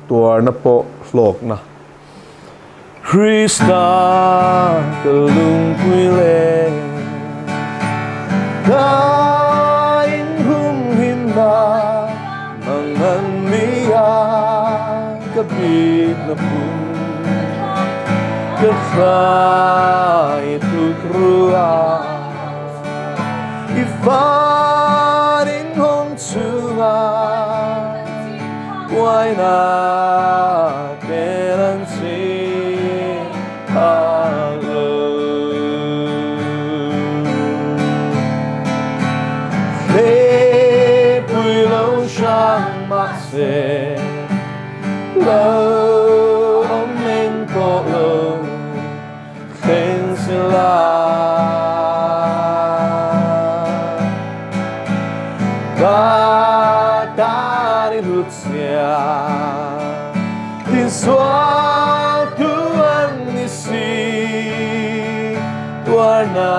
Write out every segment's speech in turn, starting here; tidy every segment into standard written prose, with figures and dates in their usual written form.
Tuarna pawh hlawkna. Krista ka lungpui leh ka inhumhimna mangan mia ka bikna hmun ka thla i thukrua i van inhawng chungah buaina ten an chim phak lo. Thlepui lo hrang mahse lo awm eng pawh lo thleng sela. Ka tan i hlutzia tinsual tu an ni si, tuarna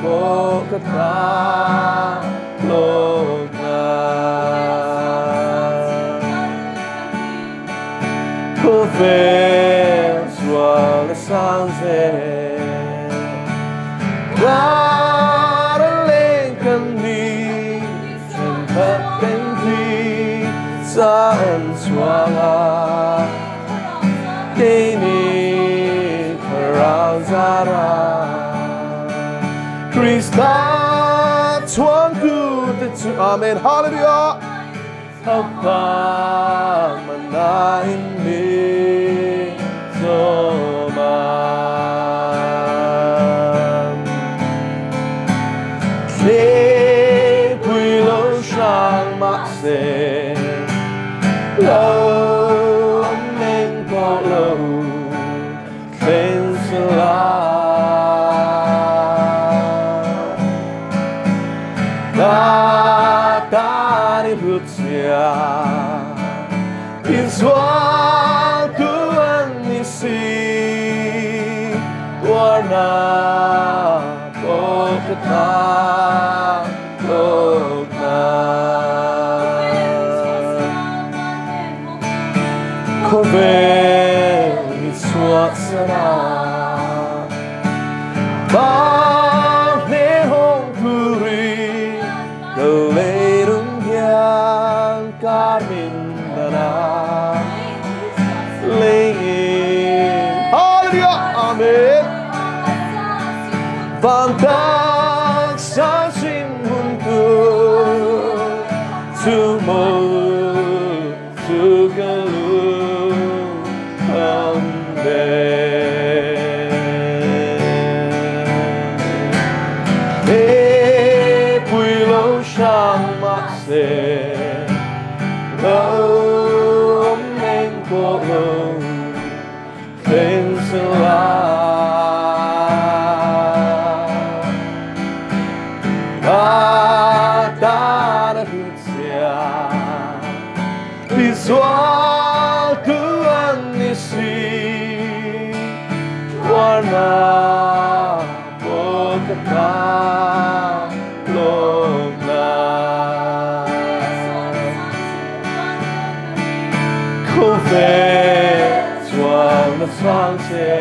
pawh ka tan hlawkna. Khawvel sual a sang zel, kar a leng kan ni, thenkhat ten thi sa an chhuang a, keini thlarau zara Krista chhuangtu te chu Amen Hallelujah. Thapang manahin mi zawman. Thlepui lo hrang mahse lo awm eng pawh lo thleng sela. Ka tan i hlutzia tinsual tu an ni si, tuarna pawh ka tan hlawkna. Khawvel hi chhuahsana bang hnehawng turi ka leilung hian kar min dana leiin. Hallelujah! Amen! Van tak sa sin hun tur chu mol chu ka lu am ve. Thlepui lo hrang mahse lo awm eng pawh lo thleng sela. Ka tan a hlutzia tisual tu an ni si, tuarna pawh ka tan hlawkna. Khawvel chuan a chhuang che,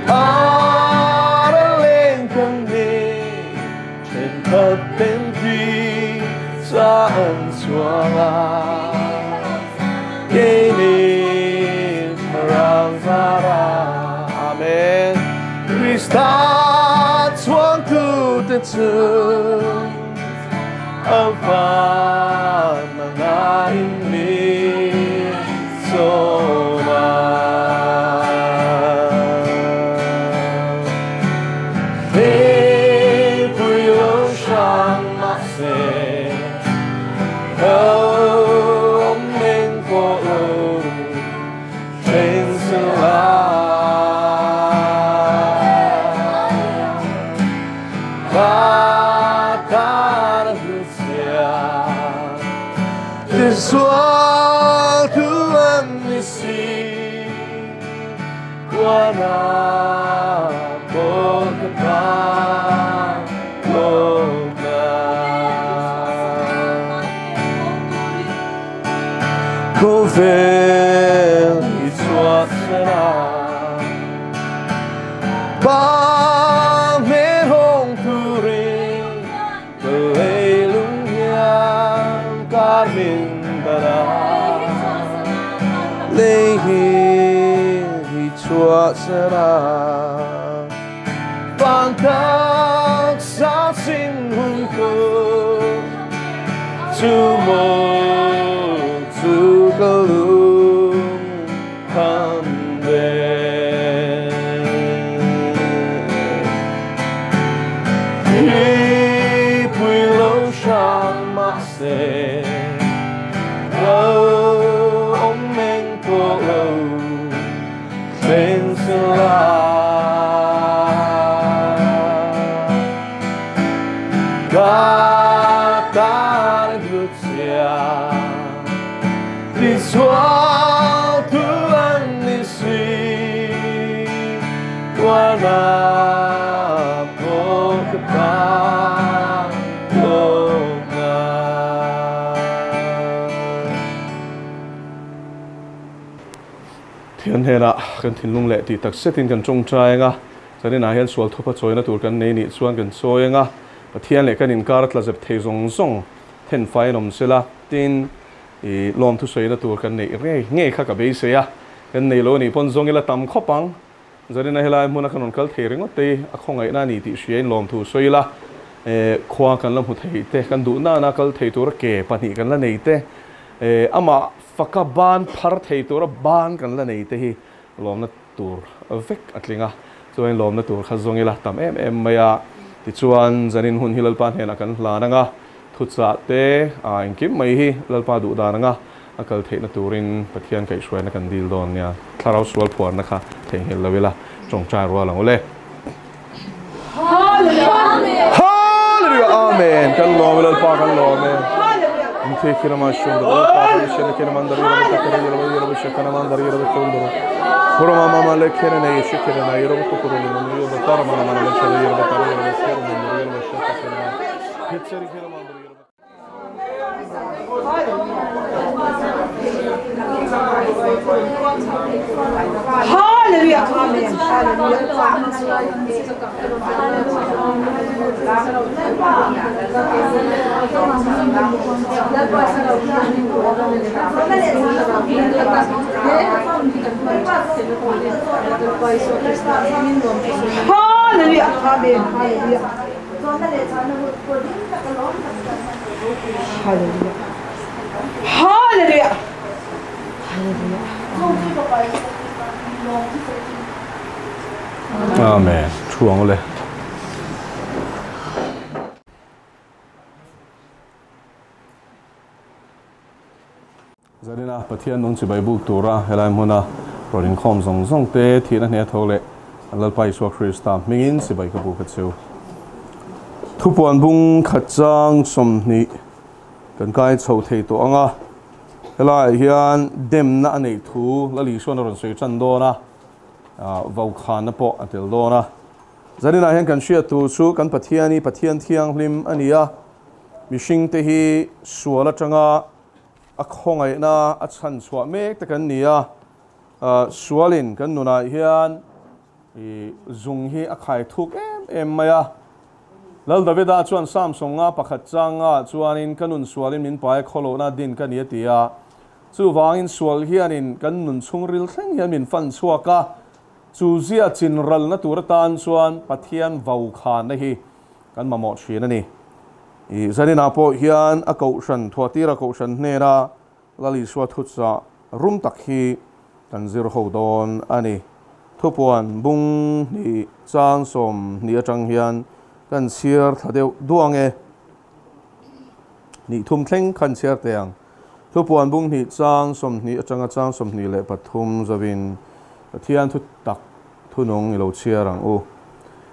ar a leng kan ni, thenkhat ten thi sa an chhuang a, keini thlarau zara. Amen. Krista chuang tu te chu a van manahin mi zawma. Thlepui lo hrang mahse lo awm eng pawh lo thleng sela. Ka tan a hlutzia tisual tu an ni si, tuarna pawh ka tan hlawkna. Khawvel i chhuahsan a, Pa hmel hawng turin ka leilung hian kar min dan a, lei hi i chhuahsan a, Van taksa sin hun tur chu maw chu ka lung tham ve. Hripui lo hrang mahse ka awm eng pawh lo thleng sela. Ka tan hlutzia tisual tu an ni si, tuarna pawh ka tan tawk na. Thian hnenah kan thinlung leh tih tak zetin kan tawngtai ang a, Zaninah hian sual thupa chawina tur kan nei nih chuan kan chawi ang a, Pathian leh kan inkar a tla zep thei zawng zawng then fai an awm sela, tin i lawm thusawina tur kan neih ngei ngei kha ka beisei a, kan nei lo anih pawn zawng ila tam khawp ang. Zanina helai hmuna kan rawn kal thei ringawt te hi a khawngaihna a ni tih hriain lawmthu sawi ila, khua kan la hmu thei te, kan duh nana kal thei tura ke pahnih kan la nei te, amah faka ban phar thei tura ban kan la nei te hi lawmna tur vek a tling a, chuanin lawmna tur kha zawng ila tam em em mai a, tichuan zanin hun hi Lalpa hnenah kan hlan ang a, thuchah te a engkim mai hi Lalpa duh dan anga a kal theihna turin Pathian kaihhruaina kan dil dawn nia, thlarau sual phuarna kha theihnghilh lo ila tawngtai rual ang u le. Hallelujah! Amen! Kan lawm e Lalpa kan lawm e. Hallelujah Amen Hallelujah Hallelujah Amen Hallelujah Hallelujah Hallelujah Hallelujah Amen Thu ang le. Zarina Pathian nung chibai buk tura helai hmuna rawn inkhawm zawng zawng te thihna hneh tho leh an Lalpa Isua Krista hmingin chibai ka buk a cheu. Thupuan bung khat chang 20 kan kai chho thei tawh ang a, helaiah hian demna a neih thu Lal Isuan a rawn sawi tan dawn a, vaukhana pawh a tel dawn a. Zaninah hian kan hriat tur chu kan Pathian hi Pathian thianghlim a ni a, mihringte hi sual atanga a khawngaihna a chhan chhuah mek te kan ni a, sualin kan nunah hian zung hi a khai thuk em em mai a. Lal Davida chuan Psalm 100 pakhat changa chuanin ka nun sualin min pai khawlohna din ka ni a ti a, chuvangin sual hianin kan nun chhungril thleng hian min fan chhuak a, chu zia chinralna tur atan chuan Pathian vaukhana hi kan mamawh thin a ni. I zaninah pawh hian a kohhran thuatira kohhran hnena Lal Isua thuchah rum tak hi kan zir ho dawn a ni. Thupuan bung hnih chang 20 atang hian kan chhiar thla deuh duang e. Hnih thum thleng khan chhiar teh ang. Thupuan bung hnih chang 20 atanga chang 23 zawin Pathian thu tak thunung i lo chhiar ang u.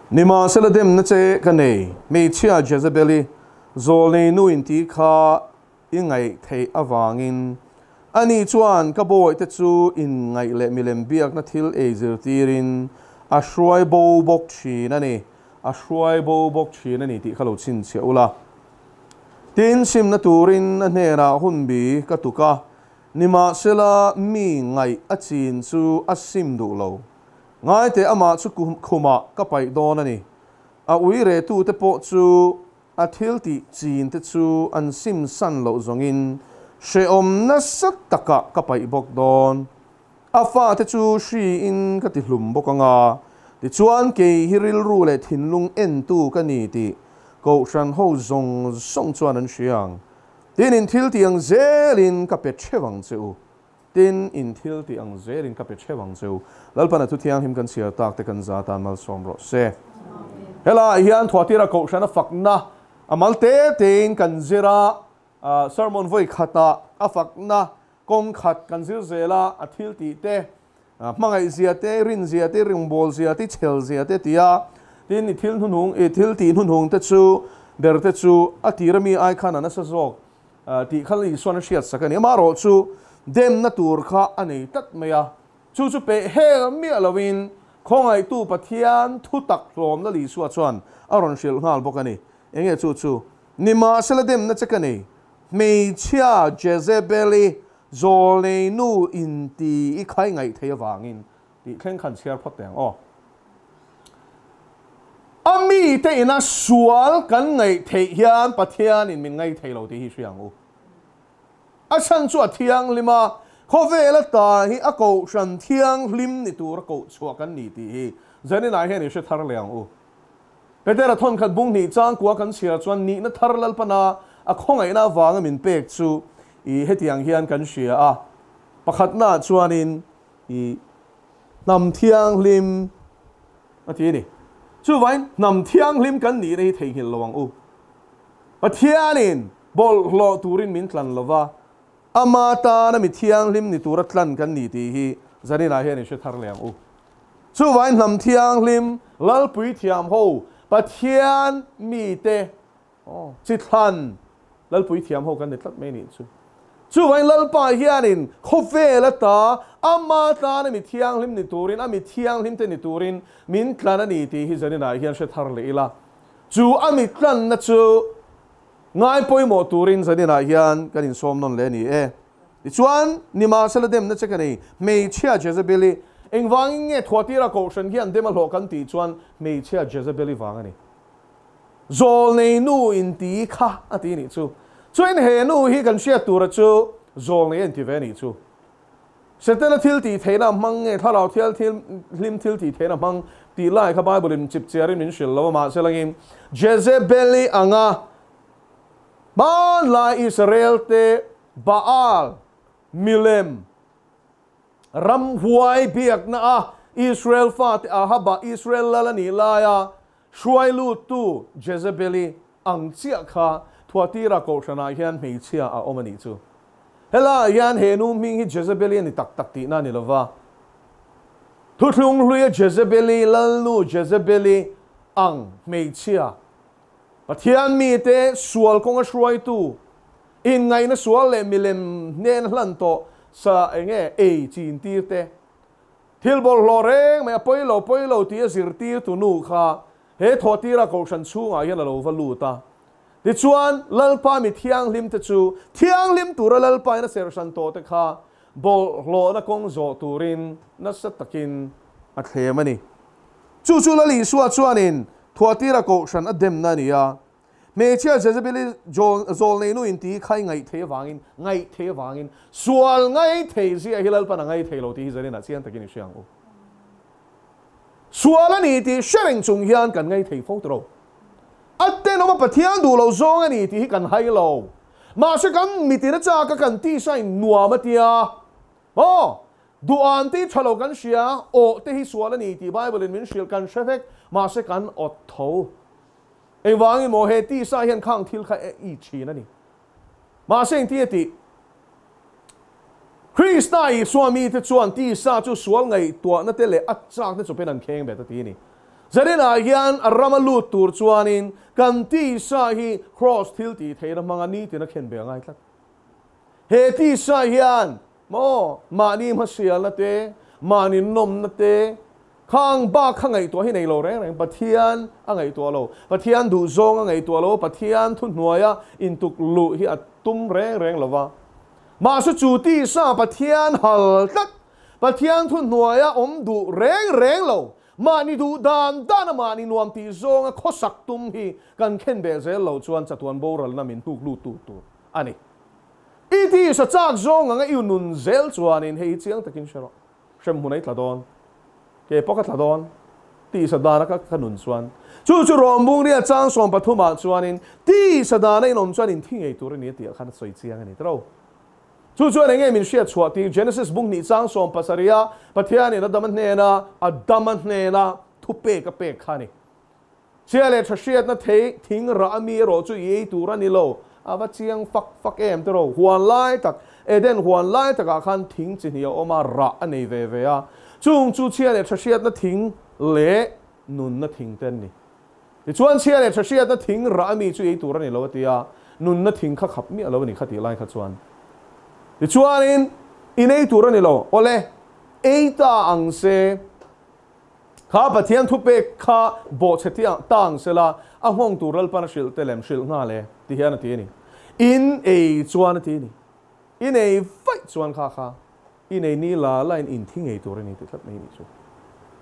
Nimahsela demna che ka nei, hmeichhia Jezebeli zawlnei nu in ti kha i ngaih theih avangin ani chuan ka bawihte chu in ngaih leh milem biakna thil ei zirtirin a hruai bo bawk thin a ni, a hruai bo bawk thin a ni tih kha lo chhinchhiah ula. Tin, simna turin a hnenah hunbi ka tuk a, Nimahsela mi ngaih a chin chu a sim duh lo. Ngai teh amah chu khumah ka paih dawn a ni. A ui retute pawh chu a thil tih chin te chu an sim san loh zawngin hrehawm nasa takah ka paih bawk dawn. A fate chu hriin ka ti hlum bawk ang a, tichuan kei hi rilru leh thinlung entu ka ni tih Kohhran ho zawng zawng chuan an hria ang. Tin, in thil tih ang zelin ka pe theuh ang che u. Tin, in thil tih ang zelin ka pe theuh ang che u. Lalpan a thu thianghlim kan chhiar tak te kan za tan malsawm rawh se. Helaiah hian Thuatira Kohhrana fakna a mal te tein kan zir a, sermon vawi khatah a fakna kawng khat kan zir zel a, a thil tih te, hmangaih zia te, rin zia te, ringbawl zia te, chhel zia te ti a. Tin, i thil hnuhnung, i thil tih hnuhnung te chu ber te chu a tir ami ai khan a nasa zawk tih kha Isuan a hriat sak a ni. Amaherawh chu demna tur kha a nei tlat mai a, chu chu peh hel miah loin khawngaihtu Pathian thu tak hlawmna Isua chuan a rawn hrilh nghal bawk a ni. Enge chu chu? Nimahsela demna che ka nei. Hmeichhia Jezebeli Zawlnei nu in ti i khai ngaih thei avangin tih thleng khan chhiar phawt teh ang aw. A mite ina sual kan ngaih theih hian Pathianin min ngaih thei lo tih hi hria ang u. A chhan chu a thianghlim a, khawvel ata hi a kohhran thianghlim ni tura koh chhuah kan ni tih hi Zaninah hian i hre thar leh ang u. Petera thawnkhat bung hnih changkua kan chhiar chuan nihna thar Lalpana a khawngaihna avanga min pek chu i hetiang hian kan hria a, pakhatnaah chuanin i hnam thianghlim a ti a ni. Chuvain hnam thianghlim kan nihna hi theihnghilh lo ang u. Pathianin bawlhhlawh turin min tlan lo va, ama tana mi thianghlim ni tura tlan kan ni tih hi zaninah hian i hre thar leh ang u. Chuvain hnam thianghlim, Lalpui thiam ho, Pathian mite chi thlan Lalpui thiam ho kan ni tlat mai nih chu. Chuvain Lalpa hianin khawvel ata ama tana mi thianghlim ni turin, a mi thianghlim te ni turin min tlan a ni tih hi zaninah hian hre thar leh ila. Chu a mi tlanna chu ngai pawimawh turin zaninah hian kan insawm nawn leh a ni e. Tichuan, nimahsela demna che ka nei, hmeichhia Jezebeli, engvangin nge Thuatira kohhran hian dem a hlawh kan tih chuan hmeichhia Jezebeli vang a ni. Zawlnei nu inti kha a ti nih chu. Chuan he nu hi kan hriat tura chu zawlnei a inti ve a nih chu. Setana thil tih theihna a hmang nge thlarau thial thil hlim thil tih theihna a hmang tih lai kha Bible in chip chiarin min hrilh lo a mahse langin Jezebeli anga hmanlai Israel te Baal, milem, ramhuai biakna a Israel fate Ahaba Israel lal a nih laia hruai luttu Jezebeli ang chiah kha Thuatira kohhranah hian hmeichhia a awm a nih chu. Helaiah hian he nu hming hi Jezebeli a ni tak tak tihna a ni lova. Thuthlung hluia Jezebeli, Lalnu Jezebeli ang hmeichhia, Pathian mite sual kawnga hruaitu, Inngaihna sual leh milem hnen hlan tawh sa eng nge ei chin tir te. Thil bawlhhlawh reng mai a pawi lo pawi lo tih a zirtir tu nu kha he thawhtira kohhran chhungah hian a lo va lut a. Tichuan, Lalpa mi thianghlim te chu thianghlim tura Lalpa in a serhran tawh te kha bawlhhlawhna kawng zawh turin nasa takin a thlem a ni. Chu chu Lal Isua chuanin thawhtira kohhran a demna a ni a. Hmeichhia Jezebeli zawl neinu in ti khai ngaih thei avangin, ngaih thei avangin, sual ngai thei zia hi Lalpan a ngai thei lo tih hi zanin ah chiang takin i hria ang u. Sual a ni tih hre reng chung hian kan ngai thei fo tawh. A tenawm a Pathian duh lo zawng a ni tih hi kan hai lo. Mahse kan mitin a chak a kan tisa in nuam a tia. Aw! Duh an tih tha lo kan hria, awh te hi sual a ni tih Bible in min hrilh kan hre vek, mahse kan awt tho. Engvangin maw he tisa hian khang thil kha i thin a ni. Mahse engti a tih? Krista Isua mite chuan tisa chu sual ngaihtuahna te leh a chakna chawpin an kheng bet a ti a ni. Zaninah hian a rama lut tur chuanin kan tisa hi kraws thil tih theihna hmanga nitin a khen ve a ngai tlat. He tisa hian maw mahni hmasialna te, mahni nawmna te, Khang bak kha ngaihtuah hi nei lo reng reng, Pathian a ngaihtuah lo, Pathian duhzawng a ngaihtuah lo, Pathian thuhnuaia intuk luh hi a tum reng reng lo va. Mahse chu tisa Pathian hal tlat, Pathian thu hnuaia awm duh reng reng lo, mahni duh dan dana mahni nuam tih zawnga khawsak tum hi kan khen beh zel lo chuan chatuan boralna min hnuk lut tu tur a ni. I tisa chak zawng anga i nun zel chuanin hei hi chiang takin hre rawh. Hremhmun a i tla dawn. Ke pawh ka tla dawn. Tisa dana ka ka nun chuan. Chu chu Rawmbung ria chang 13 ah chuanin tisa dana in awm chuan in thi ngei tur a ni a tih ah khan a sawi chiang a ni tiro. Chu chuan eng nge min hriat chhuah tir Genesis bung hnih chang 17 ah Pathianin Adama hnena Adama hnena thupek a pek kha a ni. Chia leh tha hriatna thei thing rah a mi erawh chu i ei tur a ni lo. A va chiang fak fak em tiraw? Huan lai tak, Eden huan lai takah khan thing chi hnih a awm a, rah a nei ve ve a. Chung chu chhia leh tha hriatna thing leh nunna thing te an ni. Tichuan chhia leh tha hriatna thing rah a mi chu i ei tur a ni lo a ti a, nunna thing kha khap miah lo a ni kha tih lai kha chuan. Tichuanin, in ei tur a ni lo. Awle, ei ta ang se. Kha Pathian thupek kha bawhchhe tiang tang sela a nghawng tur Lalpan a hrilh te lem hrilh nghal e ti hian a ti a ni. In ei chuan a ti a ni. In ei vaih chuan kha kha in ei ni la la in in thi ngei tur a ni ti tlat mai ni chu.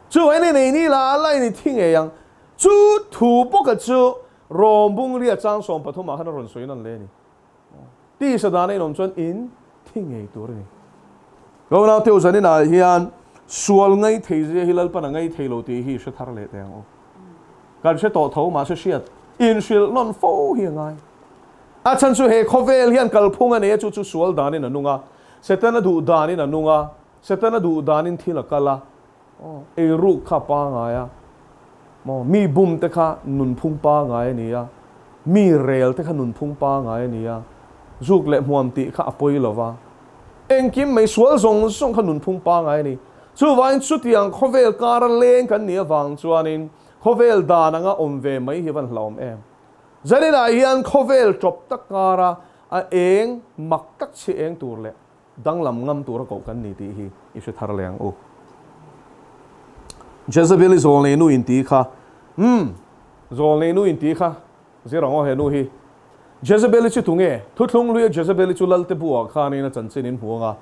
Chu en in ei ni la la in i thi ngei ang. Chu thu bawka chu Rawmbung ria chang 13 ah khan a rawn sawi nan le a ni. Tisa dana in awm chuan in thi ngei tur a ni. Ka unau teu zanin ah hian sual ngai thei zia hi Lalpan a ngai thei lo tih hi hre thar leh teh ang u. Kan hre tawh tho mahse hriat in hrilh nawn fo hi a ngai. A chhan chu he khawvel hian kalphung a nei a chu chu sual danin a nung a, Setana duh danin a nung a, Setana duh danin thil a kal a, Eiruk kha pangai a, maw mi bum te kha nunphung pangai a ni a, mi rel te kha nunphung pangai a ni a, zuk leh hmuam tih kha a pawi lo va, engkim mai sual zawng zawng kha nunphung pangai a ni. Chuvangin chutiang khawvel kara leng kan nih avang chuanin khawvel dan anga awm ve mai hi van hlauhawm em. Zaninah hian khawvel tawp tak kara a eng mak tak chhi eng tur leh Danglam ngam tura koh kan ni tih hi i hre thar leh ang u. Jezebel i zawlnei nu in ti kha. Umm, zawlnei nu in ti kha zir ang aw he nu hi. Jezebel i chu tunge? Thuthlung hluia Jezebel i chu Lalte buah khanin a chanchin in hmu ang a.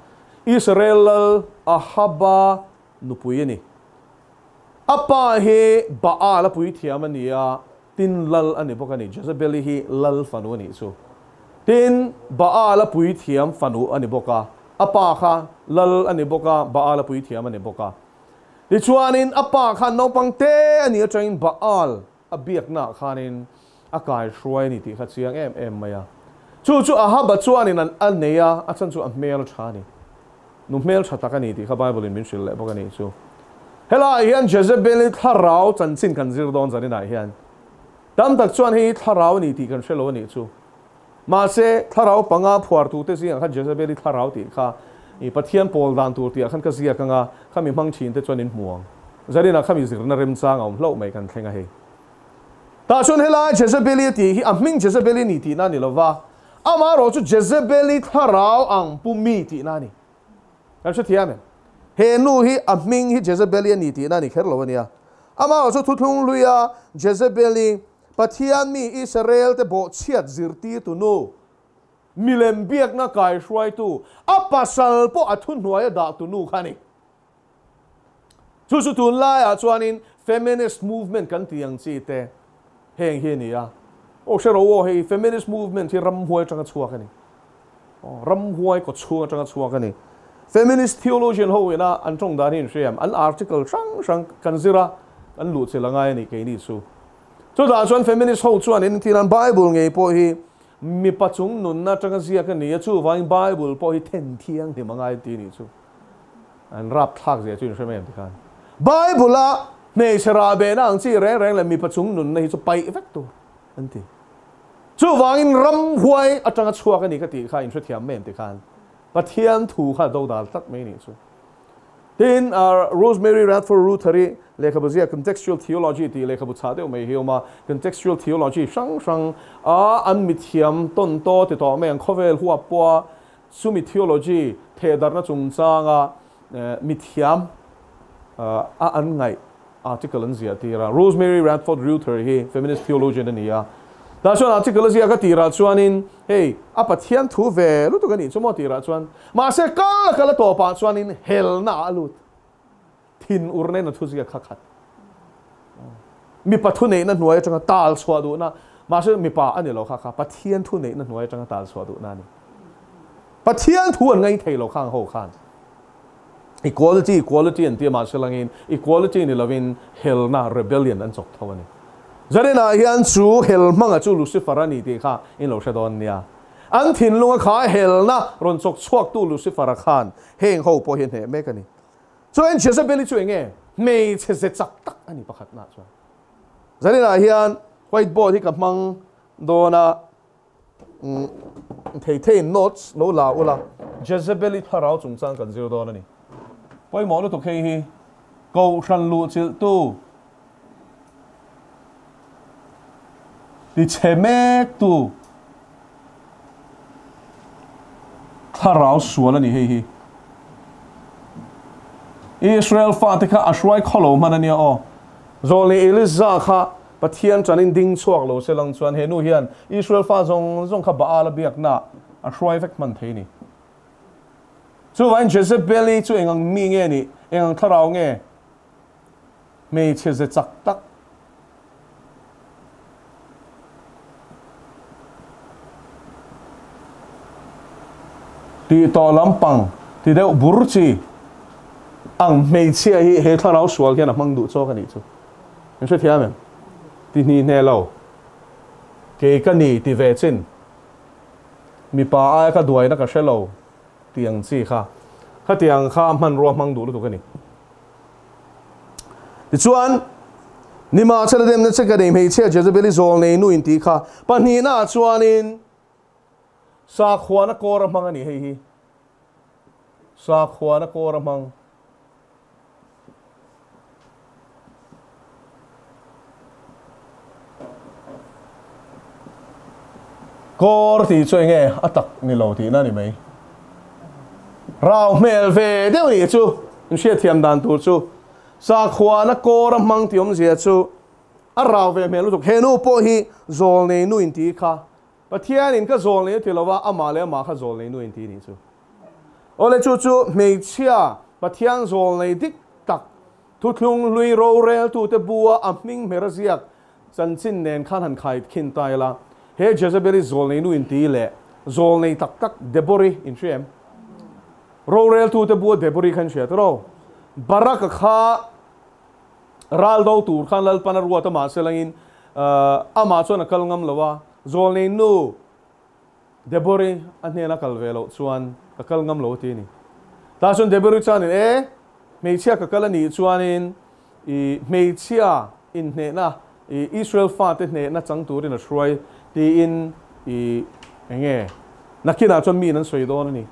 Israel lal Ahaba nupui a ni. A pa hi Baal a puithiam a ni a, tin lal a ni bawk a ni. Jezebel-i hi lal fanu a nih chu. Tin, Baal a puithiam fanu a ni bawk a, a pa kha lal a ni bawk a, Baal a puithiam a ni bawk a. Tichuanin a pa khan naupang te a nih atangin Baal a biaknaah khanin a kai hruai a ni tih kha chiang em em mai a. Chu chu Ahaba chuanin an a nei a, a chan chu a hmel a tha a ni. Nu hmel tha tak a ni tih kha Bible-in min hrilh leh bawk a nih chu. Helaiah hian Jezebel-i thlarau chanchin kan zir dawn zaninah hian tam tak chuan hei hi thlarau a ni tih kan hre lo a nih chu. Mahse, thlarau panga phuartute zingah khan Jezebel-i thlarau tih kha i Pathian pawl dan tur tihah khan ka ziak ang a, khami hmang thinte chuan in hmu ang. Zaninah khami zirna remchang a awm hlauh mai kan thleng a hei. Tah chuan helai Jezebel-i a tih hi a hming Jezebel-i ni tihna a ni lo va, amaherawh chu Jezebel-i thlarau ang pu mi tihna a ni. Kan hrethiam em? He nu hi a hming hi Jezebel-i a ni tihna a ni kher lo a nia. Amaherawh chu thuthlung hluia Jezebel-i Pathian mi Israel-te bawhchhiat zirtirtu nu, milem biakna kaihruaitu, a pasal pawh a thuhnuaia dahtu nu kha a ni. Chu chu tunlaiah chuanin feminist movement kan tih ang chi te heng hi a ni a. Aw hre rawh u aw, hei feminist movement hi ramhuai atanga chhuak a ni. Aw, ramhuai kaw chhung atanga chhuak a ni. Feminist theologian ho ina an tawng dan hi in hria em? An article hrang hrang kan zir a, kan luh chilh a ngai a ni keini chu. Chutah chuan feminist ho chuan in tin an Bible ngei pawh hi mipa chung nunna atanga ziak a ni a, chuvangin Bible pawh hi then thianghlim a ngai ti a nih chu. An rap thlak zia chu in hre mai em tikhan. Bible a hmeichhe rah behna ang chi reng reng leh mipa chung nunna hi chu paih vek tur an ti. Chuvangin ramhuai atanga chhuak a ni ka tih kha in hrethiam mai em tikhan. Pathian thu kha do dal tlat mai a nih chu. Tin, Rosemary Radford Ruether-i lehkhabu zia Contextual Theology tih lehkhabu chhah deuh mai hi a awm a. Contextual Theology hrang hrang a an mithiam tawn taw ti tawh mai ang khawvel huap pawha chumi theology thehdarhna chungchanga mithiam a an ngaih article an ziah tir a. Rosemary Radford Ruether hi feminist theologian a ni a. Tah chuan article a ziak a tirah chuanin hei a Pathian thu ve lutuk a nih chu maw tirah chuan mahse kal a kal a tawpah chuanin helna ah a lut thin ur nen a thu ziak kha khat. Mipa thu neihna hnuai atanga tal chhuah duhna mahse mipa a ni lo kha kha Pathian thu neihna hnuai atanga tal chhuah duhna a ni. Pathian thu an ngaih thei lo khang ho khan. Equality, equality an ti a mahse langin equality ni lovin helna, rebellion an chawk tho a ni. Zarinah hian chu hel hmanga chu Lucifer a ni tih kha in lo hre dawn nia. An thinlunga kha helna rawn chawk chhuaktu Lucifer-a khan heng ho pawh hi a hneh mek a ni. Chuan Jezebel-i chu enge hmeichhe ze chak tak a ni pakhatnaah chuan. Zarinah hian white board hi ka hmang dawn a. Thei theiin notes lo la ula, Jezebel-i thlarau chungchang kan zir dawn a ni. Pawimawh lutuk hei hi Kohhran luhchilhtu tichhe mektu thlarau sual a ni hei hi. Israel fate kha a hruai khawlo hman a nia aw. Zawlni Eliza kha Pathian chanin ding chhuak lo se lang chuan he nu hian Israel fa zawng zawng kha Baal a biakna a hruai vek hman thei ni. Chuvangin Jezebel-i chu eng ang mi nge nih, eng ang thlarau nge? Hmeichhe ze chak tak. Tih tawh lampang ti deuh bur chi ang hmeichhia hi he thlarau sual hian a hmang duh chawk a nih chu. Min hrethiam em? Ti hni hne lo. Kei ka ni ti ve chin. Mipa aia ka duaina ka hre lo ti ang chi kha. Khatiang kha hmanrua hmang duh lutuk a ni. Tichuan, Nimahsela demna che ka nei hmeichhia Jezebeli zawl nei nu in tih kha pahnihnaah chuanin sakhuana kawr a hmang a ni hei hi. Sakhuana kawr a hmang. Kawr tih chu enge a tak ni lo tihna a ni mai. Rau hmel ve deuh nih chu in hriatthiam dan tur chu sakhuana kawr a hmang tih awmzia chu a rau ve hmel lutuk. He nu pawh hi zawl nei nu inti kha Pathianin ka zawl nei a ti lo a, amah leh amah kha zawl nei nu inti nih chu. Awle chu chu hmeichhia Pathian zawl nei dik tak thuthlung hlui roreltute bua a hming hmer a ziak chanchin nen khan han khai khin ta ila, he Jezebel-i zawl nei nu inti leh zawl nei tak tak Debori in hria em? Roreltute bua Debori kha in hria tawh. Barak-a kha Ral do tur khan Lalpan a ruat a mahse langin amah chuan a kal ngam lo a, Zawlnei nu Debori a hnena kal ve loh chuan ka kal ngam lo a ti a ni. Tah chuan Debori chuanin e, hmeichhia ka kal a nih chuanin i hmeichhia inhnehna i Israel fate hnehna chang turin a hruai tiin i enge nakinah chuan miin an sawi dawn a ni.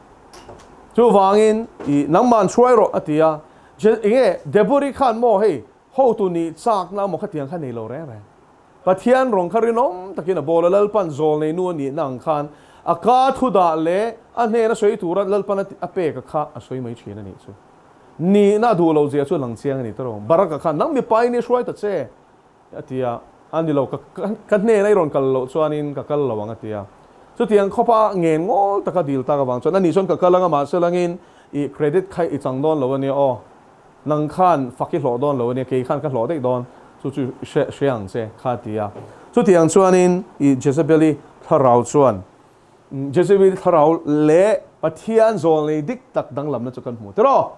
Chuvangin i nangmah an hruai rawh a ti a, Je, enge Debori khan maw hei hotu nih chakna maw khatiang kha nei lo reng reng. Pathian rawng kha rinawm takin a bawl a, Lalpan zawl nei nu a nihna ang khan a ka thu dah leh a hnena sawi tura Lalpan a pek a kha a sawi mai thin a nih chu. Nihna a duh lo zia chu a lang chiang a ni ta rawng. Baraka khan nang mipa in i hruai ta che a ti a, a ni lo ka ka hnena i rawn kal loh chuanin ka kal lo ang a ti a. Chutiang khawpa ngen ngawl taka dil tak avang chuan a nih chuan ka kal anga mahse langin I credit kha i chang dawn lo a nia aw. Nang khan fak i hlawh dawn lo a nia, kei khan ka hlawh daih dawn. Chu chu hre hre ang che kha a ti a. Chutiang chuanin i Jezebeli thlarau chuan Jezebeli thlarau leh Pathian zawlnei dik tak danglamna chu kan hmu tiraw?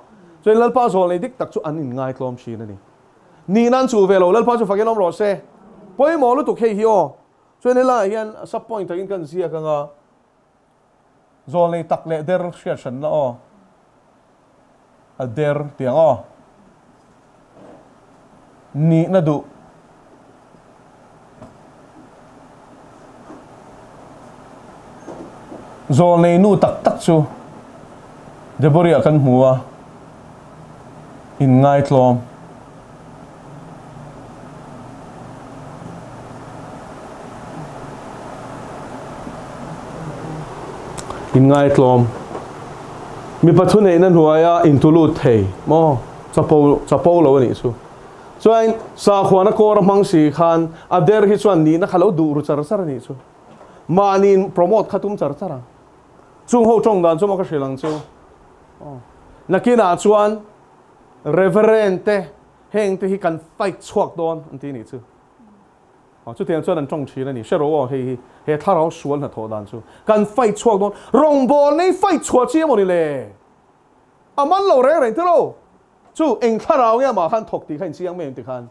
Chuan Lalpa zawlnei dik tak chu an inngaitlawm thin a ni. Nih nan chu ve lo, Lalpa chu fakin awm rawh se. Pawimawh lutuk hei hi aw. Chuan helaiah hian sub point takin kan ziak anga. Zawlnei tak leh der hriat hranna aw. A der tiang aw. Nihna duh. Zawlnei nu tak tak chu Deboriah kan hmu a, inngaitlawm. Inngaitlawm. Mipa thuneihna hnuaia intulut thei maw? Chapo, chapo lo a nih chu. Chuan sakhuana kawr a hmang si khan a der hi chuan nihna kha lo duh ru char char a nih chu. Mahniin promote kha tum char char ang. Chung ho tawng dan chu maw ka hrilh ang chu. Aw. Nakinah chuan Reverend te heng te hi kan fight chhuak dawn an ti nih chu. Aw chutiang chuan an tawng thin a ni. Hre rawh aw hei hi he thlarau sual hnathawh dan chu. Kan fight chhuak dawn. Rawngbâwl nei fight chhuah chi emaw ni le? A man lo reng reng tilo. Chu eng thlarau nge amah khan thawk tih kha inchiang mai ang ti khan.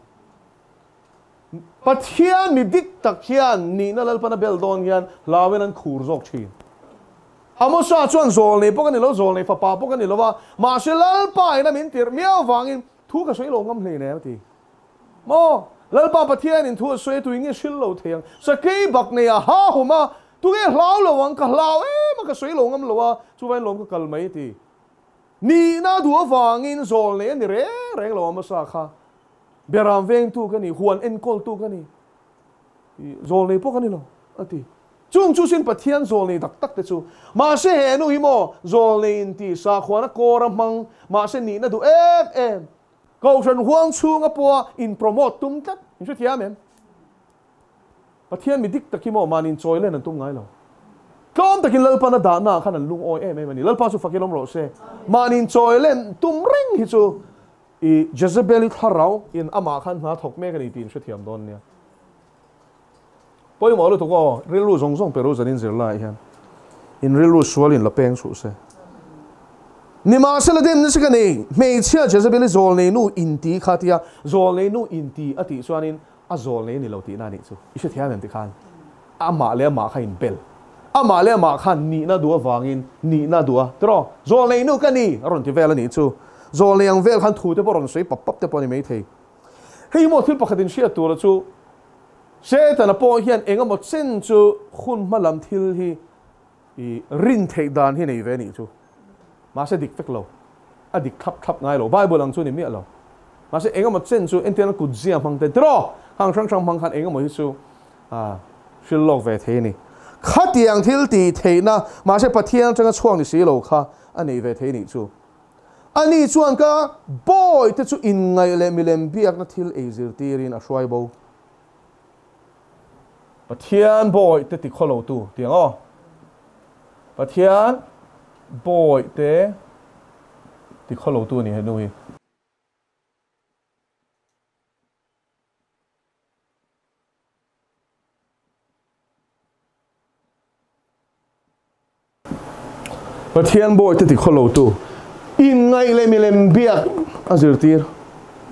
Pathian mi dik tak hian nihna Lalpan a bel dawn hian hlauin an khur zawk thin. Amosa chuan zawl nei pawh ka ni lo, zawl nei fapa pawh ka ni lo va, mahse Lalpa in a min tirh miau vangin thu ka sawi lo ngam hlei nen a ti. Maw? Lalpa Pathianin thu a sawi a, tuin nge hril lo thei ang? Sakei bak nei a ha hum a, tunge hlau lo ang? Ka hlau em a, ka sawi lo ngam lo a, chuvain lawm ka kal mai a ti. Nihna duh avangin zawl nei a ni reng reng lo Amosa kha. Beram vengtu ka ni, huan enkawltu ka ni, zawl nei pawh ka ni lo, a ti. Chung chu sin Pathian zawl nei tak tak te chu. Mahse he nu hi maw zawl nei inti sakhuana kawr a hmang, mahse nihna duh em em. Kohhran huang chhunga pawha in promote tum tlat, in hrethiam em? Pathian mi dik tak hi maw mahni inchawi len an tum ngai lo. Tlawm takin Lalpan a dahna ah khan an lungawi em em a ni. Lalpa chu fakil awm rawh se. Mahni inchawi len tum reng hi chu i Jezebel-i thlarau in amah khan hna thawk mek a ni tih in hrethiam dawn nia. Pawimawh lutuk aw, rilru zawng zawng pe ru zan in zir laiah hian in rilru sual in la peng chhuh se. Nimahsela dem nasa ka nei, hmeichhia Jezebel-i zawl nei nu in ti kha tia zawl nei nu in ti a tih chuanin a zawl nei a ni lo tihna a nih chu. I hrethiam em tikhan amah leh amah kha in bel. Amah leh amah khan nihna duh avangin nihna duh a, tiraw? Zawl nei nu ka ni a rawn ti vel a nih chu. Zawl nei ang vel khan thu te pawh rawn sawi pap pap te pawh a ni maithei. Hei maw thil pakhat in hriat tur chu Setana pawh hian eng emaw chen chu hun hma lam thil hi i rin theih dan hi nei ve a nih chu. Mahse dik vek lo. A dik thlap thlap ngai lo. Bible ang chu ni miah lo. Mahse eng emaw chen chu entirna kut zia hmang te tiraw? Hang hrang hrang hmang khan eng emaw hi chu a hril lawk ve thei a ni. Khatiang thil tih theihna mahse Pathian atanga chhuak ni si lo kha a nei ve thei a nih chu. Ani chuan ka bawi te chu inngaih leh milem biakna thil ei zirtirin a hruai bo. Pathian bawi te tikhaw lo tu tih ang aw. Pathian bawi te tikhaw lo tu a ni he nu hi. Pathian bawihte ti khaw lotu inngaih leh milem biak a zirtir.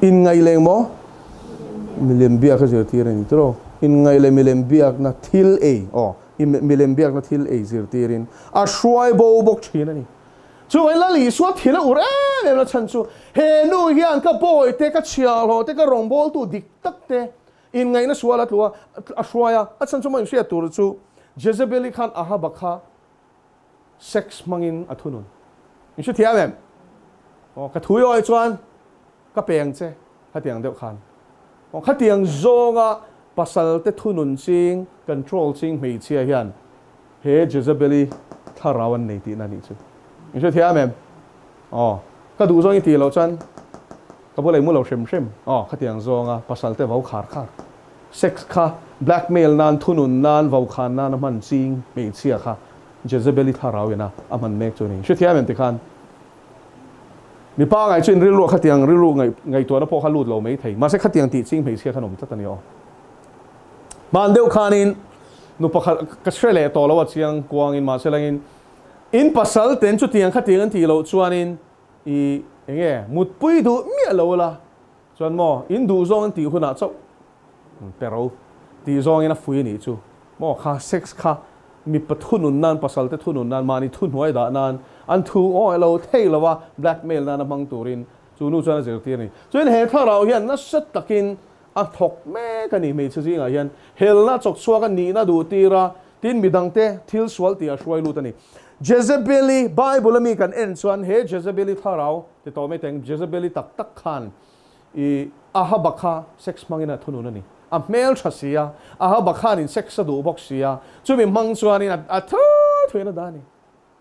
Inngaih leh maw? Milem biak a zirtir a ni tiraw? Inngaih leh milem biakna thil ei, aw, milem biakna thil ei zirtirin a hruai bo bawk thin a ni. Chuvangin Lal Isua thil a ur em em na chhan chu he nu hian ka bawihte, ka chhiahhlawhte, ka rawngbawltu dik takte Inngaihna sual a tlu a, a hruai a, a chhan chu maw inhriat tur chu Jezebel-i khan Ahaba kha sex hmangin a thunun. In hrethiam em? Aw, ka thui awi chuan ka peng che, khatiang deuh khan. Aw, khatiang zawnga pasal te thunun ching, control ching hmeichhia hian he Jezebel-i thlarau an nei tihna a nih chu. In hrethiam em? Aw, ka duh zawng i tih loh chuan ka bula i mu lo hrim hrim. Aw, khatiang zawnga pasal te vau khar khar. Sex kha blackmail nan, thunun nan, vau khan nan a hman ching hmeichhia kha Jezebel-i thlarau ina a hman mek chu a ni. Hrethiam em tikhan mipa ngai chu in rilruah khatiang rilru ngaihtuahna pawh kha lut lo mai thei. Mahse khatiang tih ching hmeichhia khan awm tlat a ni aw. Hman deuh khanin nu pakhat ka hre leh tawh lo a chiang kuangin mahse langin In pasal ten chutiang khatiang an tih loh chuanin i enge mutpui duh miah lo la chuan maw in duh zawng an tih hunah chauh pero tih zawngin a fui a nih chu maw kha sex kha mipa thunun nan pasal te thunun nan mahni thuhnuai dah nan an thu awi lo thei lo a blackmail nana hmang turin chu nu chuan a zirtir a ni. Chuan he thlarau hian nasa takin a thawk mek a ni hmeichhe zingah hian helna chawkchhuak a nihna duh tir a Tin, midangte thil sual tih a hruai lut a ni. Jezebeli, Bible a mi kan en chuan he Jezebeli thlarau ti tawh mai teng, Jezebeli tak tak khan i Ahaba kha sex hmangin a thunun a ni. A hmel tha si a, Ahaba khanin sex a duh bawk si a, chumi hmang chuanin a thu thuin a dah a ni.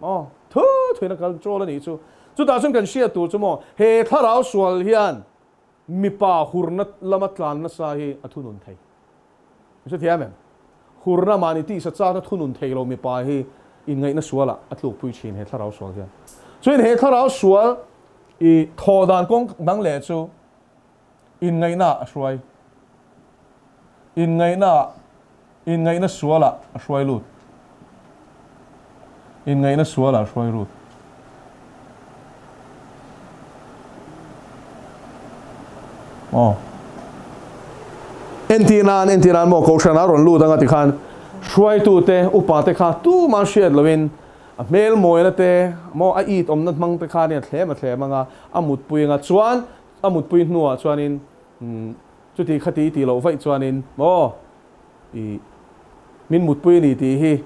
Aw, thu thuin a control a nih chu. Chutah chuan kan hriat tur chu maw, he thlarau sual hian. mipa hurna lama tlan nasa hi a thunun thei. Mi hrethiam em? Hurna mahni tisa chakna thunun thei lo mipa hi inngaihna sualah a tlukpui thin he thlarau sual hian. Chuin he thlarau sual i thawh dan kawng dang leh chu inngaihna a hruai. Inngaihna inngaihna sualah a hruai lut. Inngaihna sualah a hruai lut. Aw. Entirnan, entirnan maw Kohhran a rawn lut anga tikhan hruaitute, upate kha tumah hriat loin a hmel mawina te maw a it awmna hmang te khanin a thlem a thlem anga a mutpui anga chuan a mutpui hnuah chuanin chuti khati tih loh vaih chuanin maw i min mutpui a ni tih hi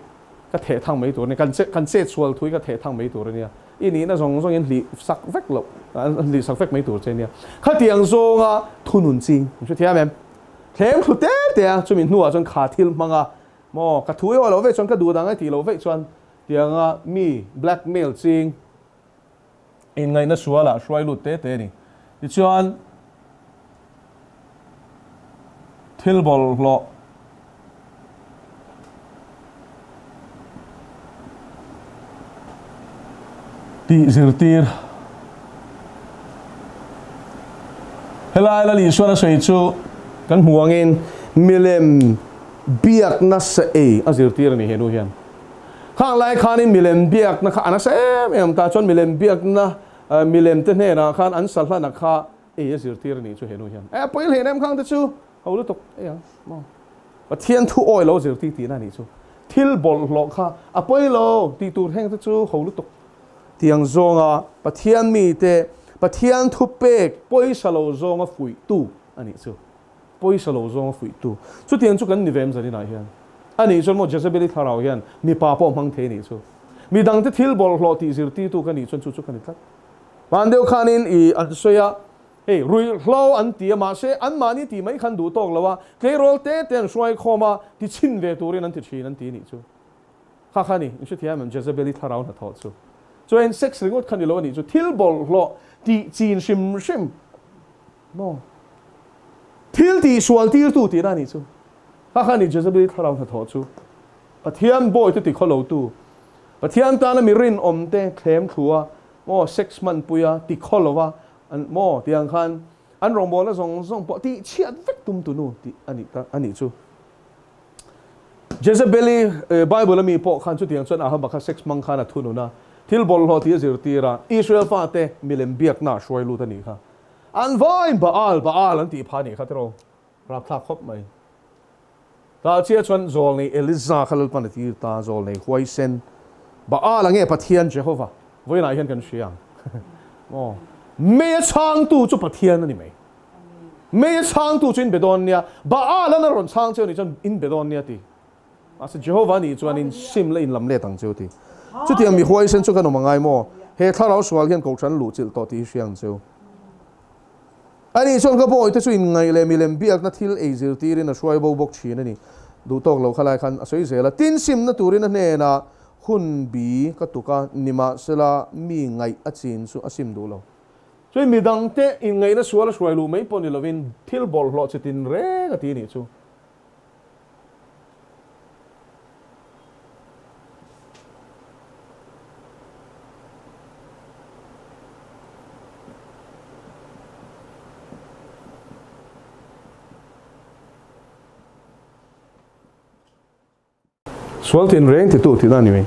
ka theh thang mai tur a ni. Kan che kan chet sual thu hi ka theh thang mai tur a nia. I nihna zawng zawngin hlih sak vek loh hlih sak vek mai tur che a nia. Khatiang zawnga thunun ching min hrethiam em? Thleng thlu te te a, chumi hnuah chuan kha thil hmang a, maw ka thu i aw loh veih chuan ka duh dang a tih loh veih chuan tianga mi blackmail ching inngaihna sualah hruai lut te te a ni. Tichuan, thil bawlhhlawh tih zirtir helai Lal Isuan a sawi chu kan hmu angin milem biakna sa ei a zirtir a ni he nu hian. Khang lai khanin milem biakna kha a nasa em em ta chuan milem biakna milem te hnenah khan an sahlana kha ei a zirtir a nih chu he nu hian. E pawi hleinem khang te chu ho lutuk ei ang maw. Pathian thu awi lo zirtir tihna a nih chu. Thil bawlhhlawh kha a pawi lo tih tur heng te chu ho lutuk. Tiang zawnga Pathian mite Pathian thu pek pawisa lo zawnga fuihtu a nih chu. Pawisa lo zawnga fuihtu. Chutiang chu kan ni ve em zaninah hian. A nih chuan maw Jezebeli thlarau hian mipa pawh hmang thei a nih chu. Midangte thil bawlhhlawh tih zirtirtu ka nih chuan chu chu ka ni tlat. Van deuh khanin i an sawi a, hei ruihhlo an ti a mahse anmahni tih mai khan duh tawk lo a, tleirawl te te an hruai khawm a, ti chhin ve turin an ti thin an ti nih chu. Kha kha ni, in hrethiam em Jezebeli thlarau hnathawh chu. Chuan sex ringawt kha ni lo a nih chu, thil bawlhhlawh tih chin hrim hrim. Maw? Thil tih sual tirtu tihna a nih chu. Kha kha ni Jezebeli thlarau hnathawh chu. Pathian bawi te tikhawlo tu, Pathian tana mi rinawm te thlem thlu a, maw sex hmanpui a, tikhaw lo a, an maw tih ang khan an rawngbawlna zawng zawng pawh tih chhiat vek tum tu nu tih a nih ta a nih chu. Jezebeli Bible a mi pawh khan chutiang chuan Ahaba kha sex hmang khan a thunun a, thil bawlhhlawh tih a zirtir a, Israel fate milem biakna a hruai lut a nih kha. An vain Baal, Baal an tih phah a nih kha tiraw? Rapthlak khawp mai. Tah chiah chuan zawlnei Eliza kha Lalpan a tir ta, zawlnei huaisen. Baal ange Pathian Jehova? Vawiinah hian kan hria ang. Maw? Mei a chhangtu chu Pathian a ni mai. Mei a chhangtu chu in be dawn nia. Baal an a rawn chhang cheu nih chuan in be dawn nia ti. Mahse Jehova nih chuan in sim la in lam let ang cheu ti. Chutiang mi huaisen chu kan awm angai maw? He thlarau sual hian kohhran luh chilh tawh tih hi hria ang cheu. Ani chuan ka bawi te chu in ngaih leh milem biakna thil ei zirtirin a hruai bo bawk thin a ni. Duh tawk lo kha lai khan a sawi zel a. Tin simna turin a hnenah hun bi ka tuk a, nimahsela mi ngaih a chin chu a sim duh lo. Chuan midangte inngaihna sual a hruai luh mai pawh ni lovin thil bawlhhlawh chi tin reng a ti a nih chu. Sual tin reng titu tihna a ni mai.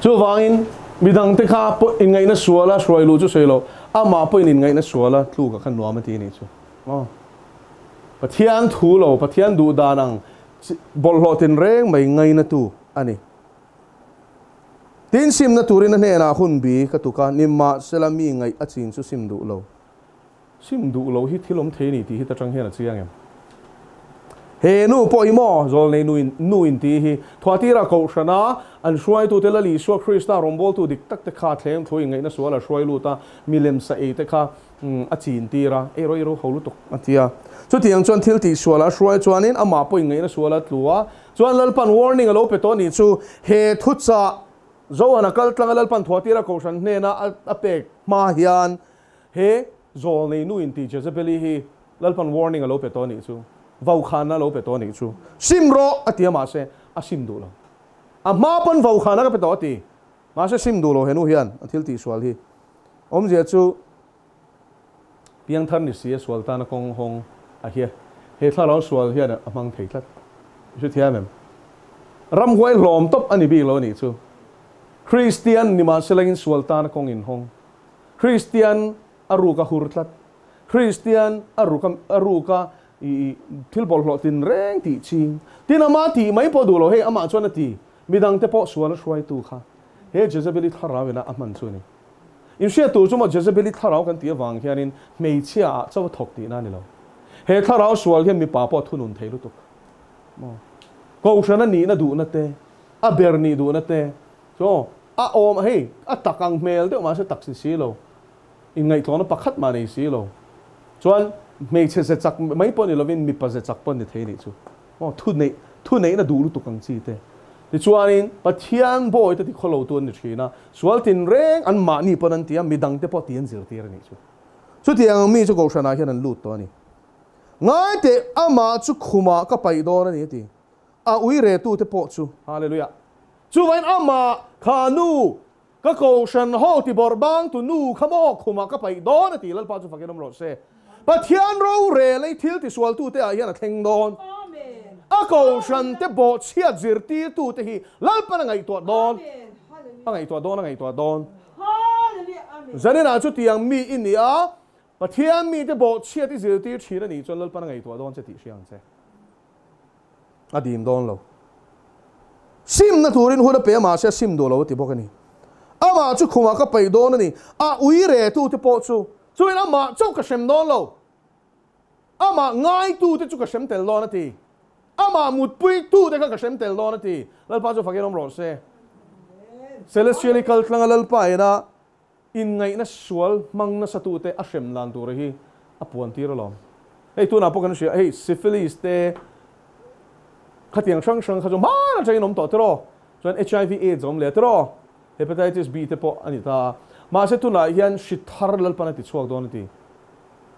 Chuvangin midangte kha pawh inngaihna suala hruai luh chu sawi loh, amah pawhin inngaihna suala tluk a kha nuam a ti a nih chu. Aw. Pathian thu lo, Pathian duh dan ang bawlhhlawh tin reng mai ngainatu a ni. Tin simna turin a hnenah hun bi ka tuk a, nimahsela mi ngaih a chin chu sim duh lo. Sim duh lo hi thil awm thei a ni tih hi ta tang hian a chiang em? He nu pawh hi maw Zawlnei nu in nu in tih hi Thuatira Kohhrana an hruaitute Lal Isua Krista rawngbawltu dik tak te kha thleng thu inngaihna sual a hruai lut a, milem sa ei te kha a chin tir a, ei ro ei ro ho lutuk a ti a. Chutiang chuan thil tih sual a hruai chuanin amah pawh inngaihna sual a tlu a, chuan Lalpan warning a lo pe tawh a nih chu he thuchah Zohana kal tlanga Lalpan Thuatira Kohhran hnena a pek hma hian He zawl nei nu in ti Jezebeli hi Lalpan warning a lo pe tawh a nih chu, vaukhana a lo pe tawh a nih chu. Sim rawh a ti a mahse a sim duh lo. A hma pawn vaukhana ka pe tawh a ti. Mahse sim duh lo he nu hian a thil tihsual hi. Awmzia chu piangthar ni si a sual tana kawng hawng a hia. He thlarau sual hian a hmang thei tlat. I hre thiam em? Ramhuai hlawm tawp a ni bik lo a nih chu. Kristian ni mahse langin sual tana kawng inhawng. Kristian a ruk a hur tlat. Kristian a ruk a ruk a i thil bawlhhlawh tin reng tih ching. Tin ama tih mai pawh duh lo hei amah chuan a ti. Midangte pawh sual a hruaitu kha he Jezebeli thlarau ina a hman chu a ni. Inhriat tur chu maw Jezebeli thlarau kan tih avang hianin hmeichhia ah chauh a thawk tihna a ni lo. He thlarau sual hian mipa pawh a thunun thei lutuk. Maw? Kohhran a nihna duhna te, a ber nih duhna te chu a awm hei a tak ang hmel deuh mahse tak si si lo. Inngaihtlawhna pakhat mah nei si lo. Chuan hmeichhe ze chak mai pawh ni lovin mipa ze chak pawh ni thei nih chu. Aw thu neih thu neihna duh lutuk ang chi te. Tichuanin Pathian bawi te ti khaw lo tu an ni thin a, sual tin reng an mahni pawn an ti a, midang te pawh ti an zirtir a nih chu. Chutiang ang mi chu Kohhranah hian an lut tawh a ni. Ngai teh amah chu khumah ka paih dawn a ni a ti. A ui re tu te pawh chu. Hallelujah. Chuvain amah kha nu Ka kohhran ho ti bawrh bang tu nu kha maw khumah ka paih dawn a ti Lalpa chu fakin awm rawh se. Pathian rorel ei thil tisualtute ah hian a thleng dawn. A kohhran te bawhchhiat zirtirtute hi Lalpan a ngaihtuah dawn. A ngaihtuah dawn a ngaihtuah dawn. Zaninah chutiang mi i ni a, Pathian mite bawhchhiat i zirtir thin a nih chuan Lalpan a ngaihtuah dawn che tih hria ang che. A dim dawn lo. Simna turin hun a pe a, mahse a sim duh lo a ti bawk a ni. Amah chu khumah ka paih dawn a ni. A ui re tute pawh chu, chuin amah chauh ka hrem dawn lo. Amah ngaitute chu ka hrem tel dawn a ti. Amah mutpui tute kha ka hrem tel dawn a ti. Lalpa chu fakin awm rawh se. Celestial-i kal tlanga Lalpa ina Inngaihna sual hmang nasa tute a hrem dan tura hi a puan tir alawm. Hei tunah pawh kan hria, hei syphilis te khatiang hrang hrang kha chu hmaan atangin awm tawh tiraw? Chuan HIV AIDS a awm leh tiraw? Hepatitis B te pawh a ni ta a. Mahse tunah hian hri thar Lalpan a ti chhuak dawn a ti.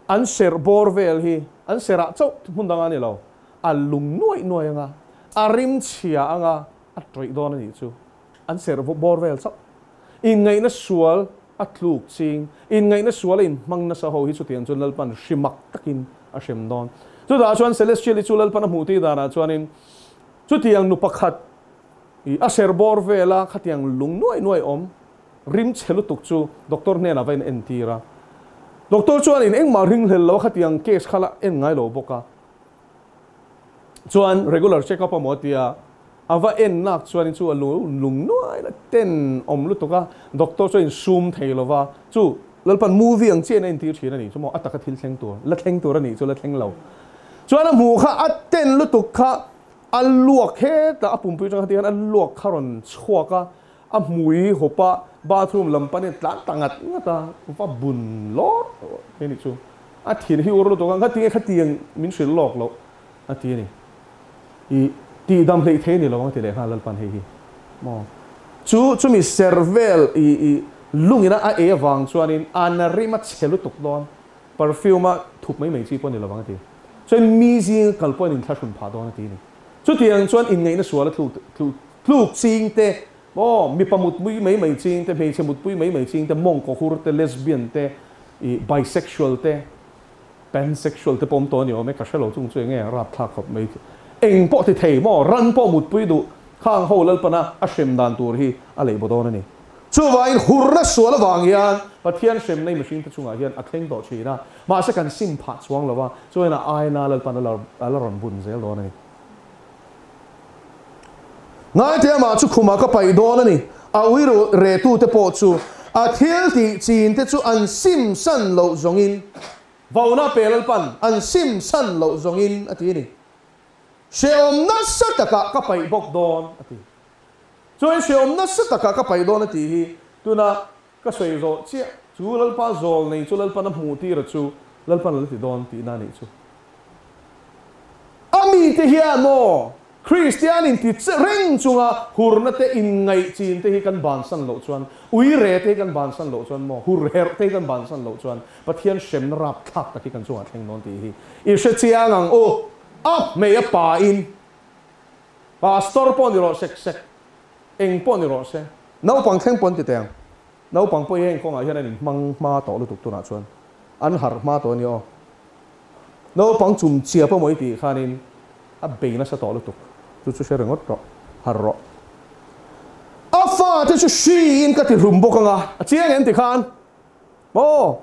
An serh bawr vel hi an serh ah chauh hmun dang a ni lo. A lung nuaih nuaih anga, a rim chhia anga a tawih dawn a nih chu. An serh bawr vel chauh. Inngaihna sual a tluk ching, inngaihna sual a inhmang nasa ho hi chutiang chuan Lalpan hri mak takin a hrem dawn. Chutah chuan Celestial hi chu Lalpan a hmuh tih danah chuanin chutiang nu pakhat i a ser bawr vela khatiang lung nuai nuai awm rim chhe lutuk chu doctor hnenah va in entir a. Doctor chuanin engmah ringhlel lo a khatiang case kha la en ngai lo bawk a. Chuan regular check up a maw tia a va en nak chuanin chu a lung nuai la ten awm lutuk a, doctor chuan in sum thei lo va, chu Lalpan movie ang chiah in a entir thin a nih chu maw, a taka thil thleng tur la thleng tur a nih chu la thleng lo. Chuan a hmuh kha a ten lutuk kha a luak hetah a pumpui atang kha ti khan a luak kha rawn chhuak a, a hmui hawp a bathroom lam panin a tlan ta ngat ngat a, va bun lawr a nih chu. A thin hi ur lutuk a, ngati nge khatiang min hrilh lawk loh a ti a ni. I tih dam hleih thei a ni lo ang a ti leh nghal Lalpan hei hi maw. Chu chumi ser vel i i lungin a a ei avang chuanin a na rim a chhe lutuk dawn, perfume a thup mai mai chi pawh a ni lo ang a ti. Chuan mi zing kal pawhin inthlahrun phah dawn a ti a ni. Chutiang chuan inngaihna sual a tluk tluk tluk ching te maw, mipa mutpui mai mai ching te, hmeichhe mutpui mai mai ching te, mawngkaw hur te, lesbian te, I bisexual te, pansexual te pawh awm tawh a ni awm e, ka hre lo chung chu enge rapthlak khawp mai chu. Eng pawh ti thei maw, ran pawh mutpui duh khang ho Lalpana a hrem dan tur hi a lei baw dawn a ni. Chuvangin hurna sual avang hian Pathian hremna i mihringte chungah hian a thleng tawh thin a, mahse kan sim phah chuang lo a, chuan a aina Lalpan a la rawn bun zel dawn a ni. Ngaite amah chu khumah ka paih dawn a ni. A ui retute pawh chu a thil tih chinte chu an sim san loh zawngin, vauna pe Lalpan an sim san loh zawngin a ti a ni. Hrehawm nasa takah ka paih bawk dawn a ti. Chuan hrehawm nasa takah ka paih dawn a tih hi tuna ka sawi zawh chiah chu Lalpa zawl nei chu Lalpan a hmuh tir a chu Lalpan a la ti dawn tihna a nih chu. A mite hian maw Kristian in ti reng chunga hurna te in ngai chin te hi kan ban san lo chuan ui re te hi kan ban san lo chuan maw hur herh te hi kan ban san lo chuan Pathian hremna rap thlak tak hi kan chungah thleng dawn tih hi i hre chiang ang u. A hmei a pa in Pastor pawh ni rawh sek sek eng pawh ni rawh se. Naupang thleng pawh an ti teh ang. Naupang pawh hi heng kawngah hian an inhmang hma tawh lutuk tunah chuan an harh hma tawh a ni aw. Naupang chum chia pawh maw i tih khanin a bei nasa tawh lutuk chu chu hre ringawt rawh, harh rawh. A fate chu hriin ka ti hlum bawk anga a chiang em ti khan maw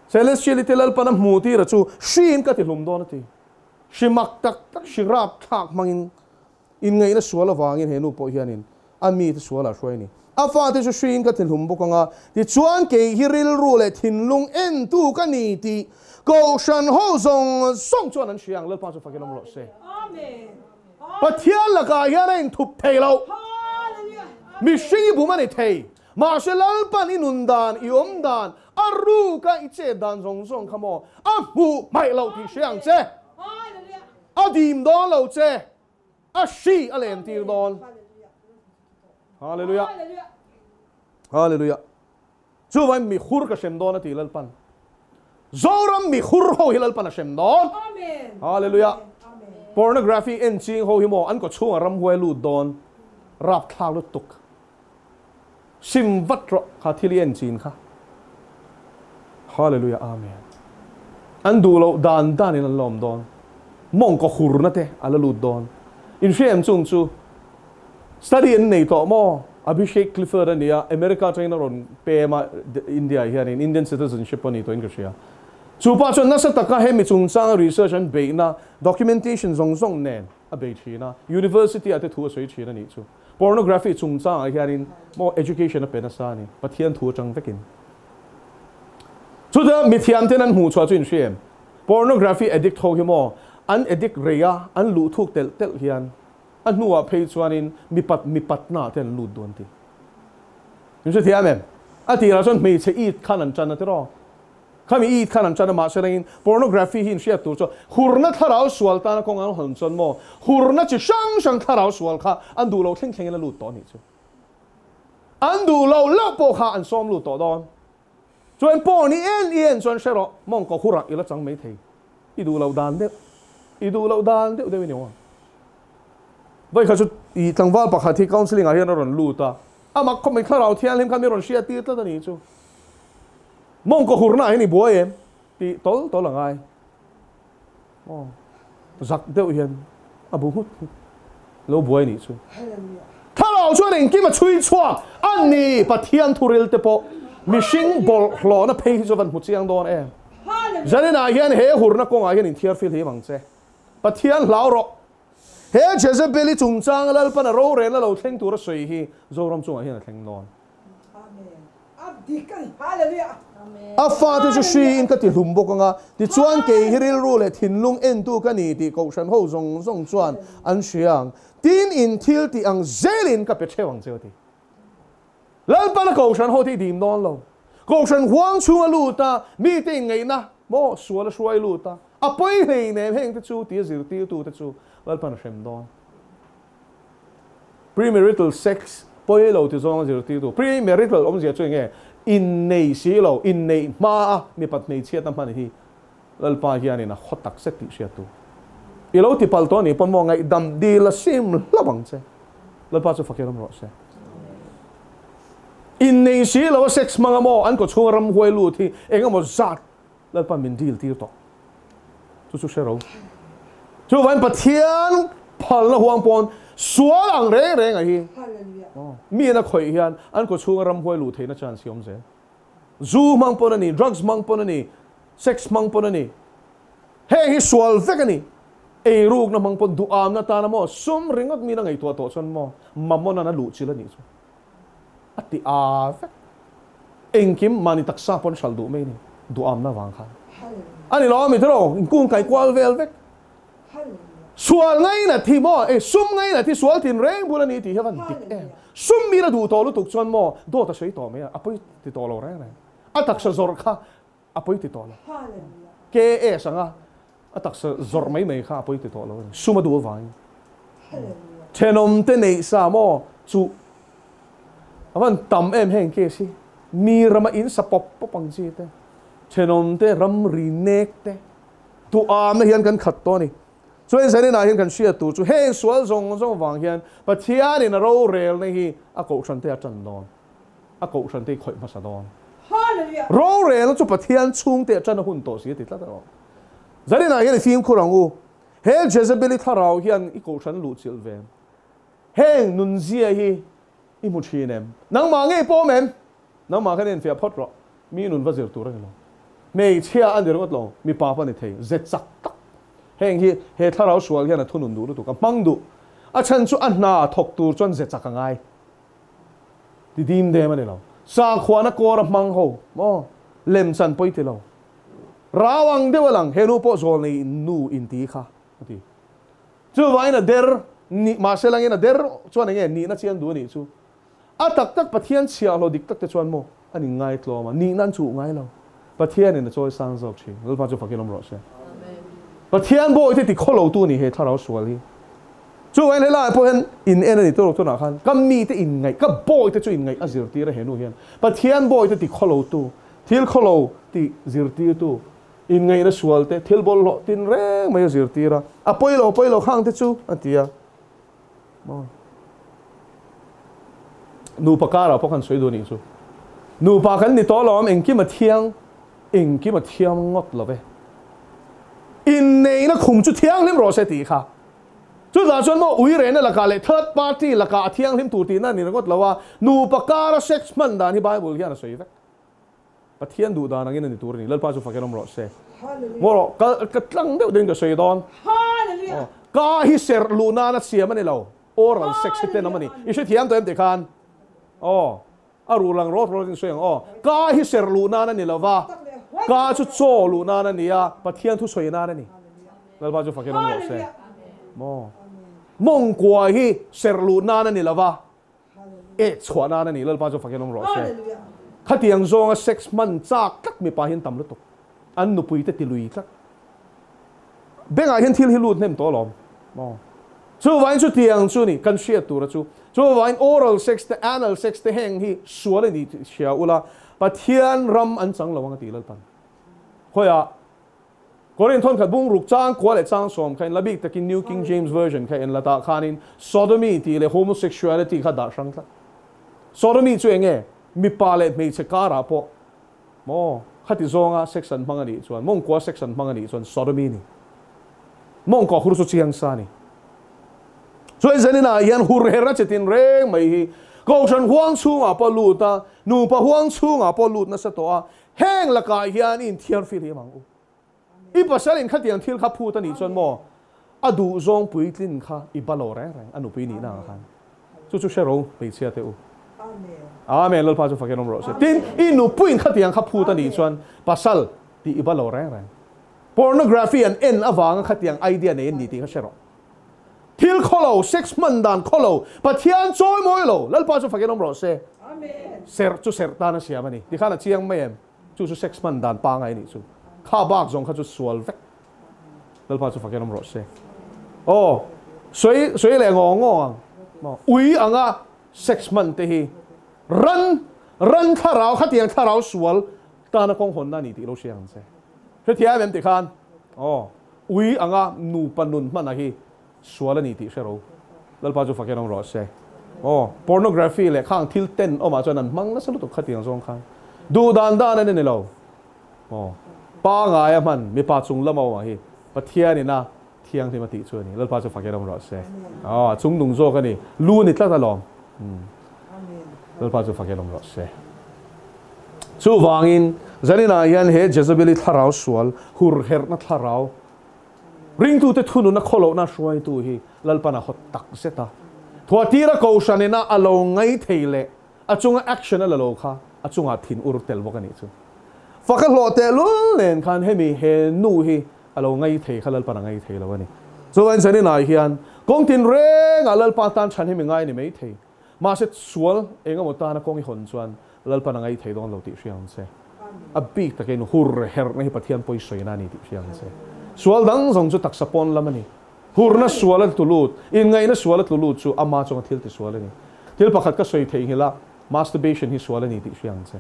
Celestial i te Lalpan a hmu tira chu hriin ka ti hlum dawn a ti. Hri mak tak tak hri rapthlak hmangin Inngaihna sual avangin he nu pawh hianin a mite sualah hruai a ni. A fate chu hriin ka thinhlum bawk ang a, tichuan kei hi rilru leh thinlung entu ka ni tih Kohhran ho zawng zawng chuan an hria ang, Lalpa chu fakin awm rawh se. Pathian lakah hian a inthup thei lo. Mihring i bum a ni thei. Mahse Lalpan i nun dan, i awm dan, a ruka i chet dan zawng zawng kha maw a hmuh hmaih loh tih hria ang che. A dim dawn lo che. A hri a len tir dawn. Hallelujah. Hallelujah. Chuvain mi hur ka hrem dawn a ti Lalpan. Zoram mi hur ho hi Lalpan a hrem dawn. Hallelujah. Pornography en ching ho hi maw an kawchhung a ramhuai lut dawn. Rapthlak lutuk. Sim vat rawh kha thil i en chin kha. Hallelujah Amen. An duh loh dan dan in an la awm dawn. Mawngkaw hurna te a la lut dawn. In hria em chung chu study an nei tawh maw? Abhishek Clifford a nia, America atangin a rawn pem a India ah hianin Indian citizenship a ni tawhin ka hria. Chu pa chuan nasa taka hemi chungchanga research an beihna documentation zawng zawng nen a bei thin a, university ah te thu a sawi thin a nih chu. Pornography chungchangah hianin maw education a pe nasa a ni, Pathian thu atang vekin. Chuta mithiam ten an hmuh chhuah chu in hria em? Pornography addict ho hi maw an addict rei a, an luh thuk telh telh hian a hnuah phei chuanin mipat mipatna ah te an lut dawn ti. In hrethiam em? A tirah chuan hmeichhe it khan an tan a tiraw? Khami i khan an chan a, mahse rengin pornography hi inhriat tur chu hurna thlarau sual tana kawng an hawn chuan maw hurna chi hrang hrang thlarau sual kha an duh loh thleng thlengin a lut tawh a nih chu. An duh loh loh pawh kha an sawm lut tawh dawn. Chuan porn i en i en chuan hre rawh, mawngkaw hurah i la chang mai thei. I duh loh dan deuh, i duh loh dan deuh deuh i ni awm. Vawi kha chu i tlangval pakhat hi counselling ah hian a rawn lut a, a mak khawp mai thlarau thianghlim kha mi rawn hriat tir tlat a nih chu. Mawngkaw hurna ah hian i buai em? Tih tawl tawl a ngai. Aw, zak deuh hian a bu nghut nghut. Lo buai nih chu. Thlarau chuan engkim a chhui chhuak a ni, Pathian thuril te pawh mihring bawlhhlawhna phei hi chu van hmu chiang dawn em. Zaninah hian he hurna kawngah hian inthiar fil him ang che. Pathian hlau rawh. He Jezebeli chungchanga Lalpan a rorelna lo thleng tur a sawi hi Zoram chungah hian a thleng dawn. A fate chu hriin ka ti hlum bawk ang a, tichuan kei hi rilru leh thinlung entu ka ni tih Kohhran ho zawng zawng chuan an hria ang. Tin, in thil tih ang zelin ka pe theuh ang che u ti. Lalpana Kohhran ho te i dim dawn lo. Kohhran huang chhunga lut a, mite inngaihna maw sual a hruai lut a, a pawi hleinem heng te chu tia zirtirtu te chu Lalpan a hrem dawn. Premarital sex pawi lo ti zawnga zirtirtu. Premarital awmzia chu enge? Innei si lo, inneih hma a mipat hmeichhiatna hman hi Lalpa hianin a haw tak zet tih hriattu. I lo ti pal tawh a nih pawn maw ngaihdam dil a sim hlauh ang che. Lalpa chu fakir awm rawh se. Innei si lo a sex hmanga maw an kawchhunga ramhuai lut hi eng emaw zat Lalpa min dil tir tawh. Chu chu hre ro. Chuvain Pathian phalna huang pawn sual ang reng reng a hi mi an a khawih hian an kawchhunga ramhuai luh theihna chance hi awm zel. Zu hmang pawn a ni, drugs hmang pawn a ni, sex hmang pawn a ni. Heng hi sual vek a ni. Eirukna hmang pawn duhamna tana maw sum ringawt min a ngaihtuah tawh chuan maw mamawna a luh chil a nih chu. A ti a vek. Engkim mahni taksa pawn hral duh mai a ni, duhamna vang khan. A ni lo a mi tiraw, inkung kai kual vel vek. Sual ngainat hi maw, e sum ngainat hi sual tin reng bul a ni tih hi a van dik em. Sum mi la duh tawh lutuk chuan maw dawt a sawi tawh mai a, a pawi ti tawh lo reng reng. A taksa zawrh kha a pawi ti tawh lo. KS anga a taksa zawrh mai mai kha a pawi ti tawh lo a ni, sum a duh avangin. Thenawm te neih sa maw chu a van tam em heng case hi. Mi rama in sa pawp pawp ang chi te, thenawm te ramri nek te tuamna hian kan khat tawh a ni. Chuan zaninah hian kan hriat tur chu heng sual zawng zawng vang hian Pathianin a rorelna hi a kohhran te a tan dawn, a kohhran te hi khawih hmasa dawn. Rorelna chu Pathian chhungte a tan a hun tawh si a ti tlat erawh. Zaninah hian i fimkhur ang u. He Jezebeli thlarau hian i kohhran luhchilh ve. Heng nunzia hi i hmu thin em? Nangmah ngei pawh awm em? Nangmah khan enfiah phawt rawh. Mi nun va zir tur a ni lo. Hmeichhia a ni ringawt lo, mipa pawh a ni thei. Ze chak tak. Heng hi he thlarau sual hian a thunun duh lutuk, a hmang duh. A chhan chu a hna thawk tur chuan ze chak a ngai. Ti dim dem a ni lo. Sakhuana kawr a hmang ho maw? Lem chan pawi ti lo. Rau ang deuh a lang, he nu pawh zawl nei nu inti kha a ti. Chuvangin a der ni, mahse langin a der chuan enge nihna chian duh a nih chu. A tak tak Pathian chhiahhlawh dik tak te chuan maw an inngai tlawm a, nihna an chuh ngai lo. Pathianin a chawi sang zawk thin. Lalpa chu fakin awm rawh se. Pathian bawihte ti khawlotu a ni he thlarau sual hi. Chuvangin helaiah pawh hian in en a ni tur tunah khan ka mite inngaih, ka bawihte chu inngaih a zirtir a he nu hian. Pathian bawihte ti khawlotu, thil khawlo ti zirtirtu, inngaihna sual te, thil bawlhhlawh tin reng mai a zirtir a, a pawi lo pawi lo khang te chu a ti a. Maw? Nupa karah pawh khan sawi duh a nih chu. Nupa kan ni tawh lo, engkim a thiang, engkim a thiang ngawt lo ve. Inneihna khum chu thianghlim rawh se tih kha. Chutah chuan maw ui rehna lakah leh third party lakah a thianghlim tur tihna a ni ringawt lo a, nupa kara sex hman dan hi Bible hian a sawi vek. Pathian duh dan angin a ni tur a ni. Lalpa chu fakin awm rawh se. Maw rawh, ka ka tlang deuh deuhin ka sawi dawn. Aw, ka hi serh luh nana siam a ni lo. Oral sex hi tenawm a ni. I hrethiam tawh em tih khan? Aw, a ruh lang rawt rawt in sawi ang aw. Ka hi serh luh nan a ni lo va, ka chu chaw luh nan a ni a, Pathian thu sawi nan a ni. Lalpa chu fakin awm rawh se. Maw, mawngkua hi serh luh nan a ni lo va, Eh chhuah nan a ni, Lalpa chu fakin awm rawh se. Khatiang zawnga sex hman chak tlat mipa hian tam lutuk. An nupui te ti lui tlat. Bengah hian thil hi lut hnem tawh alawm. Maw? Chuvangin chutiang chu ni, kan hriat tura chu. Chuvangin oral sex te, anal sex te heng hi sual a ni tih hria ula, Pathian ram an chang lo ang a ti Lalpan. Khawiah Korin thawnkhat bungruk chang kua leh chang sawm kha in la bik takin New King James Version kha en la tah khanin sodomy tih leh homosexuality kha dah hrang tlat. Sodomy chu eng nge? Mipa leh hmeichhe karah pawh maw khati zawnga sex an hmang a nih chuan, mawngkua sex an hmang a nih chuan sodomy ni. Mawngkua hur chu chiang sa a ni. Chuan zaninah hian hur her a che tin reng mai hi Kohhran huang chhungah pawh lut a, nupa huang chhungah pawh lut nasa tawh a, Heng lakah hian i inthiar fir hiam ang u. I pasal in khatiang thil kha phut a nih chuan maw a duh zawng puitlin kha i ba lo reng reng a nupui nihna ang khan. Chu chu hre ro hmeichhia te u. Amen Lalpa chu fakin awm rawh se. Tin, i nupui in khatiang kha phut a nih chuan pasal tih i ba lo reng reng. Pornography an en avanga khatiang idea nei an ni tih kha hre rawh. Thil khaw lo, sex hman dan khaw lo, Pathian chawi mawi lo, Lalpa chu fakin awm rawh se. Serh chu serh tan a siam a ni. Tikhan a chiang mai em? Chu chu sex hman dan pangai a nih chu. Kha bak zawng kha chu sual vek. Lalpa chu fakin awm rawh se. Aw, sawi sawi leh ngaw ngaw ang. Maw? Ui anga sex hman te hi ran ran thlarau khatiang thlarau sual tana kawng hawnna a ni tih lo hria ang che. Hrethiam em tikhan? Aw. Ui anga nupa nun hmana hi sual a ni tih hre ro. Lalpa chu fakin awm rawh se. Aw, pornography leh khang thil ten awmah chuan an hmang nasa lutuk khatiang zawng khan. Duh dan dan a ni lo. Aw, pangaia hman mipa chung lama awmah hi Pathianin a thianghlim a tih chu a ni. Lalpa chu fakin awm rawh se. Aw, a chung nung zawk a ni. Lu ni tlat alawm. Lalpa chu fakin awm rawh se. Chuvangin, zaninah hian he Jezebeli thlarau sual, hurherhna thlarau, ringtute thununa khawlohna hruaitu hi Lalpan a hawt tak zet a. Thuatira Kohhranina a lo ngaithei leh a chunga action a la lo kha a chungah thin ur tel bawk a nih chu. Faka hlawh tehlul nen khan hemi he nu hi a lo ngaithei kha Lalpan a ngaithei lo a ni. Chuvangin zaninah hian kawng tinrengah Lalpa tan chhan hi mi ngai a ni maithei. Mahse sual eng emaw tana kawng i hawn chuan Lalpan a ngaithei dawn lo tih hria ang che. A bik takin hur herhna hi Pathian pawi sawina a ni tih hria ang che. Sual dang zawng chu taksa pawn lam a ni. Hurna sual a tlu lut, inngaihna sual a tlu lut chu ama chunga thil tisual a ni. Thil pakhat ka sawi theihnghilh a, masturbation hi sual a ni tih hria ang che.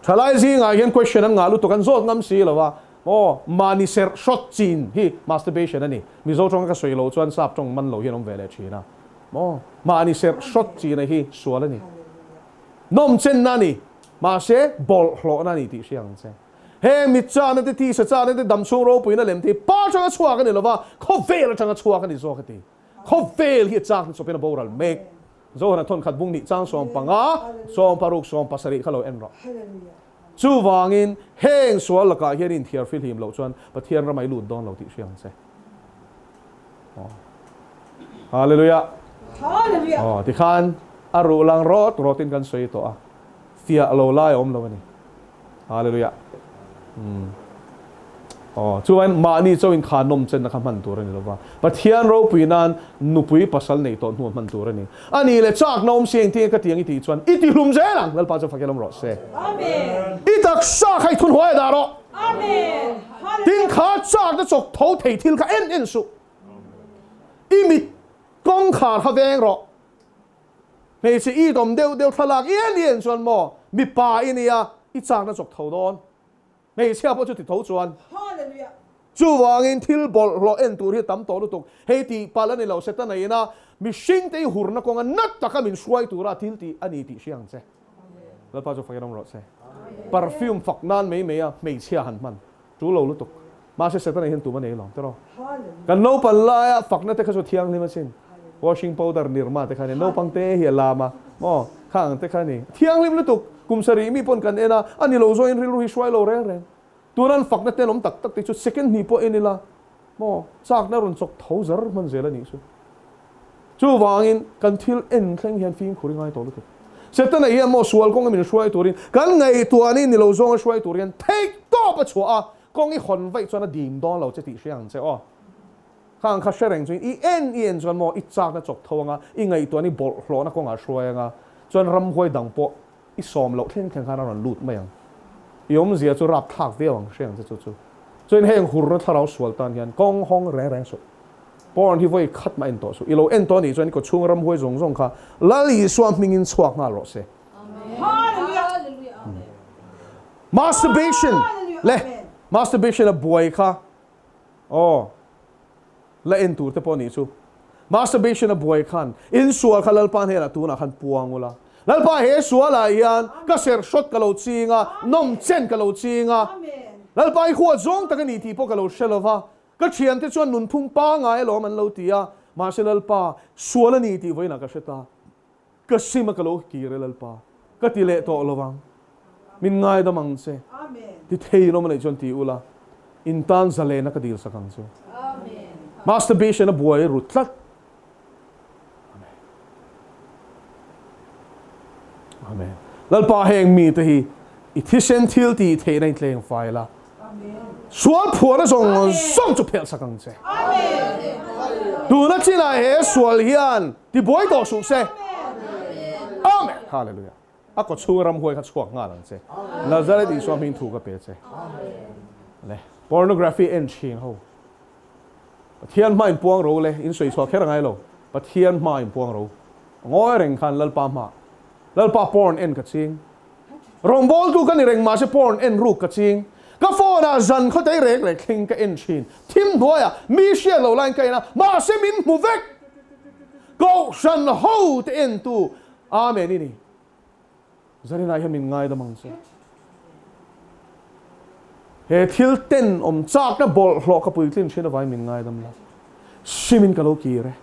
Thalai zingah hian question an ngah lutuk, an zawt ngam si lo a, aw, mahni serh hrawt chin hi masturbation a ni. Mizo tawnga ka sawi loh chuan sap tawng man lo hian awm ve leh thin a. Maw, mahni serh hrawt china hi sual a ni. Nawmchenna a ni, mahse bawlhhlawhna a ni tih hria ang che. Heng mit chana te, tisa chana te, damchhung ropuina lem te hi pa atanga chhuak a ni lova, khawvel atanga chhuak a ni zawk a ti. Khawvel hi a chak ni chawpin a boral mek. Zohana thawnkhat bung nih chang 15, 60, 70 kha lo en rawh. Chuvangin heng sual lakah hian inthiar fihlim loh chuan Pathian ramah i lut dawn lo tih hria ang che. Hallelujah. Hallelujah. Aw, tikhan a ruh lang rawt rawtin kan sawi tawh a, fiah lo lai a awm lo a ni. Hallelujah. Umm. Aw, chuan mahni chauh in kha nawm chenna kha hman tur a ni lova. Pathian ropui nan nupui pasal neih tawh hnu a hman tur a ni. A nih leh chak na awm si engtin nge ka ti ang i tih chuan i ti hlum zel ang, Lalpa chu fakil awm rawh se. Amen. I taksa kha i thunhuai a dah rawh. Amen. Hallelujah. Tin kha chak na chawk tho thei thil kha en en suh. I mit kawngkhar kha veng rawh. Hmeichhe i dawm deuh deuh thlalak ian ian chuan maw mipa i nia i chakna chawk tho dawn. Hmeichhia pawh chu ti tho chuan. Chuvangin thil bawlhhlawh en tur hi a tam tawh lutuk. Hei tih palh a ni lo, Setana ina mihringte i hurna kawnga nat taka min hruai tura thil tih a ni tih hria ang che. Lalpa chu fakin awm rawh se. Perfume fak nan mai mai a hmeichhia han hman tul lo lutuk. Mahse Setana hian tum a nei lo tiraw. Kan naupang laia fakna te kha chu thianghlim asin. Washing powder nirma te kha a ni. Naupang te hi a lam a maw kha ang te kha a ni. Thianghlim lutuk kum sarih mi pawn kan en a, a ni lo zawhin rilru hi hruai lo reng reng. Tuna an fakna te an awm tak tak te chu second hnih pawh en ila maw chakna rawn chawk tho zar hman zel a nih chu. Chuvangin kan thil en thleng hian fimkhur i ngai tawh lutuk. Setana hian maw sual kawnga min hruai turin kan ngaihtuahna in ni lo zawnga hruai tur hian theih tawp a chhuah a, kawng i hawn vaih chuan a dim dawn lo che tih hria ang che aw. Khang kha hre reng chuin i en i en chuan maw i chakna chawk tho anga i ngaihtuahna i bawlhhlawhna kawngah hruai anga chuan ramhuai dang pawh i sawm loh thleng thleng khan a rawn lut mai ang. I awmzia chu rapthlak viau ang hria ang che chu chu. Chuan heng hurna thlarau sual tan hian kawng hawng reng reng suh. Porn hi vawi khat mah en tawh suh. I lo en tawh anih chuan i kawchhung ramhuai zawng zawng kha Lal Isua hmingin chhuak nghal rawh se. Masturbation le masturbation a buai kha aw la en tur te pawh anih chu. Masturbation a buai khan insual kha Lalpa hnenah tunah khan puang ula. Lalpa he sualah hian ka serh hrawt ka lo ching a, nawm chen ka lo ching a. Lalpa i huat zawng tak a ni tih pawh ka lo hre lova. Ka thiante chuan nunphung pangai alawm an lo ti a, mahse Lalpa, sual a ni tih vawiinah ka hre ta. Ka sim a ka lo kir e Lalpa, ka ti leh tawh lovang. Min ngaidam ang che. Ti thei lawm a neih chuan ti ula, in tan zalena ka dil sak ang chu. Masturbation a buai ru tlat. Amen. Amen. Lalpa heng mite hi i thisen thil tih theihna in tleng fai la. Sual phuana zawng zawng chu phelh sak ang che. Tuna chinah he sual hian tibuai tawh suh se. Amen. Hallelujah. A kaw chhunga ramhuai kha chhuak nghal ang che. Nazareth Isua hming thu ka pe che. Le pornography en thin ho. Pathian hma in puang ro le, in sawi chhuah kher a ngai lo. Pathian hma in puang ro. Ngawi reng khan Lalpa hma. Lalpa porn en ka ching. Rawngbawltu ka ni reng mahse porn en ruk ka ching. Ka phone ah zan khaw tei rek rek thleng ka en thin. Thim hnuaiah mi hriat lo laiin ka en a, mahse min hmu vek. Kohhran ho te entu Amen i ni. Zarinah hian min ngaidam ang che. He thil tenawm chakna bawlhhlawh ka puitlin thin avangin min ngaidam la. Simin ka lo kir e.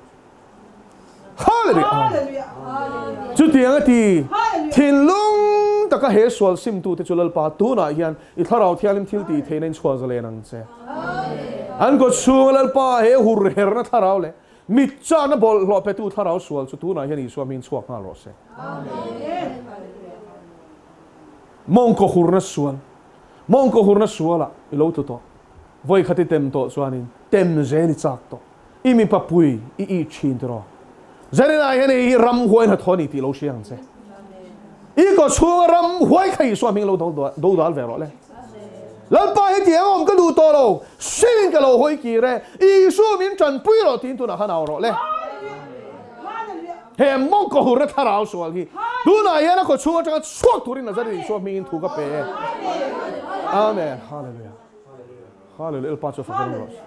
Hallelujah! Chutiang a ti, thinlung taka he sual simtute chu Lalpa tunah hian i Thlarau Thianghlim thil tih theihna in chhuah zalen ang che. An kawt chhunga Lalpa he hurherna thlarau leh Mit chakna bawlhhlawh petu thlarau sual chu tunah hian Isua hming chhuak nghal rawh se. Mawngkaw hurna sual, Mawngkaw hurna sualah i lo tlu tawh. Vawi khat i tem tawh chuanin tem zel i chak tawh. I mipa pui i it thin tiraw. Zaninah hian hei hi ramhuai hnathawh a ni tih lo hria ang che. I kaw chhunga ramhuai kha Isua hming lo do dal ve rawh le. Lalpa hetiang awm ka duh tawh lo, simin ka lo hawi kir e, Isu min tanpui rawh tiin tunah khan au rawh le. He mawng ka hurna thlarau sual hi tunah hian a khawchhung atanga chhuak turin Nazareth Isua hmingin thu ka pe e. Amen. Hallelujah. Hallelujah. Lalpa chu fakin awm rawh se.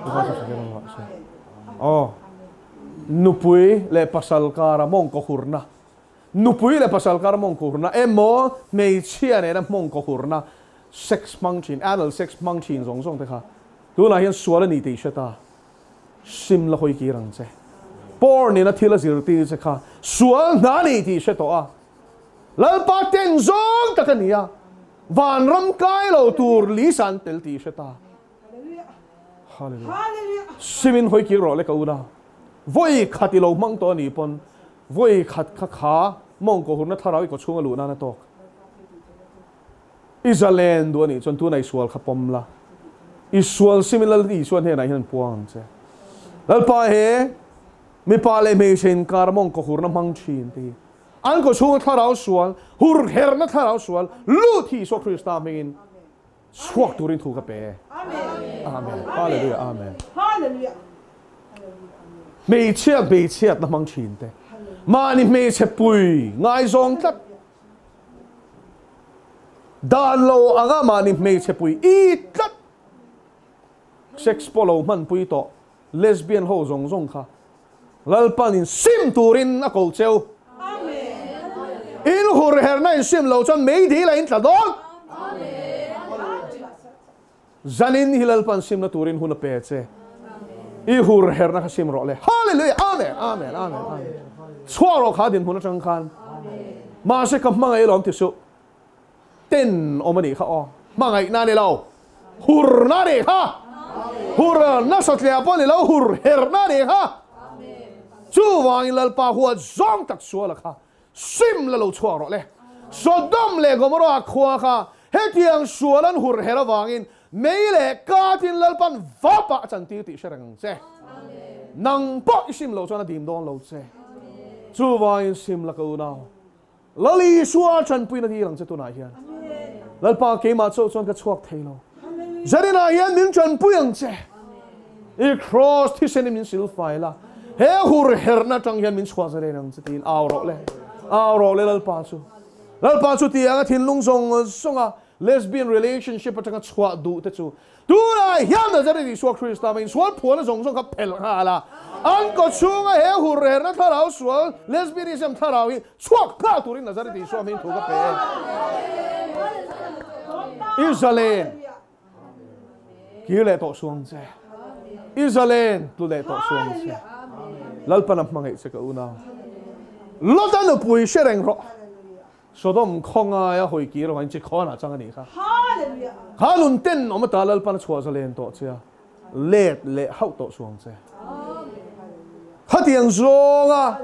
Lalpa chu fakin awm rawh se. Aw. Nupui leh pasal kara mawng ka hurna Nupui leh pasal kar mawngkawhurna emaw hmeichhia nena mawngkawhurna sex hmang thin, anal sex hmang thin zawng zawng te kha tunah hian sual a ni tih i hre ta. Sim la hawi kir ang che. Porn ina thil a zirtir che kha sual hna a ni tih i hre tawh a. Lalpa ten zawng tak a ni a, vanram kai lo tur lisa an tel tih i hre ta. Hallelujah. Simin hawi kir rawh le ka una. Vawi khat i lo hmang tawh a nih pawn vawi khat kha kha mawngkaw hurna thlarau i kawchhung a luh nan a tawk. I zalen duh a nih chuan tuna i sual kha pawm la. I sual simin Lal Isua hnenah hian an puang ang che. Lalpa he mipa leh hmeichhe inkar mawngkaw hurna hmang thin te hi an kawchhunga thlarau sual, hur herna thlarau sual lut hi Isua Krista hmingin Chhuak turin thu ka pe e. Amen. Hallelujah. Amen. Hmeichhia hmeichhiatna hmang thin te. Mahni hmeichhe pui ngaizawng tlat. Dan lo anga mahni hmeichhe pui i tlat. Sex pawh lo hmanpui tawh lesbian ho zawng zawng kha Lalpan in sim turin a ko cheu. In hur herna in sim lo chuan mei dil a in tla dawn. Zanin hi Lalpan simna turin hun a pe che. I hur herna kha sim rawh le. Hallelujah! Amen! Amen! Amen! Amen! Chhuak rawh kha dinhmun atang khan. Mahse ka hmangaih alawm ti suh. Ten awm a nih kha aw. Hmangaihna a ni lo. Hurna a nih kha. Hur nasa tliah pawh a ni lo, hur herna a nih kha. Chuvangin Lalpa huat zawng tak suala kha sim la lo chhuak rawh le. Sodom leh Gomorrah khua kha hetiang sual an hur her avangin mei leh katin Lalpan vapah a chantir tih hre reng ang che. Nang pawh i sim lo chuan a dim dawn lo che. Chuvangin sim la ka unau. Lal Isua tanpuina dil ang che tunah hian. Lalpa keimah chauh chuan ka chhuak thei lo. Zaninah hian min tanpui ang che. I cross thisen in min sil fai la. He hur herna atang hian min chhuah zalen ang che tiin au rawh le. Au rawh le Lalpa chu. Lalpa chu ti anga thinlung zawng zawnga lesbian relationship atanga chhuah duh te chu Tunah hian Nazareth Isua Krista mah insual phuahna zawng zawng kha phelh nghal a, an kaw chhunga he hurherna thlarau sual, lesbianism thlarau hi chhuak nghal turin Nazareth Isua hming thu ka pe e. I zalen kir leh tawh suang che. I zalen tlu leh tawh suang che. Lalpan a hmangaih che ka unau. Lota nupui hre reng rawh. Sodom khawngaia hawi kir avangin chi khawnah chang a nih kha. Kha nun ten awm ata Lalpan a chhuah zalen tawh che a, let leh hauh tawh suang che. Khatiang zawnga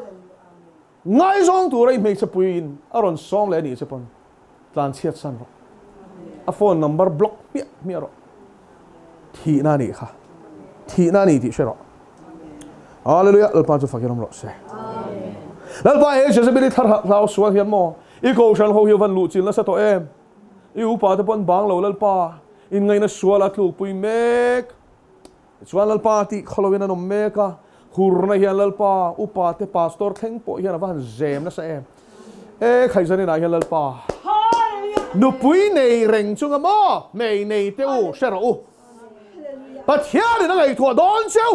ngaizawng tura i hmeichhe puiin a rawn sawm leh a nih che pawn tlan chhiat san rawh. A phone number block hmiah hmiah rawh. Thihna a nih kha. Thihna a ni tih hre rawh. Hallelujah. Lalpa chu fakin awm rawh se. Lalpa he Jezebeli thar hlau sual hian maw i kohhran ho hi van luh chil nasa tawh em? I upa te pawn bang lo Lalpa in ngaihna sual a tlukpui mek. Chuan Lalpa tih khaw loin an awm mek a, hurna hian Lalpa upa te pastor thleng pawh hian a va han zem nasa em. E Khaizanin ah hian Lalpa nupui nei reng chunga maw hmei nei te u hre rawh u. Pathianin a ngaihtuah dawn cheu.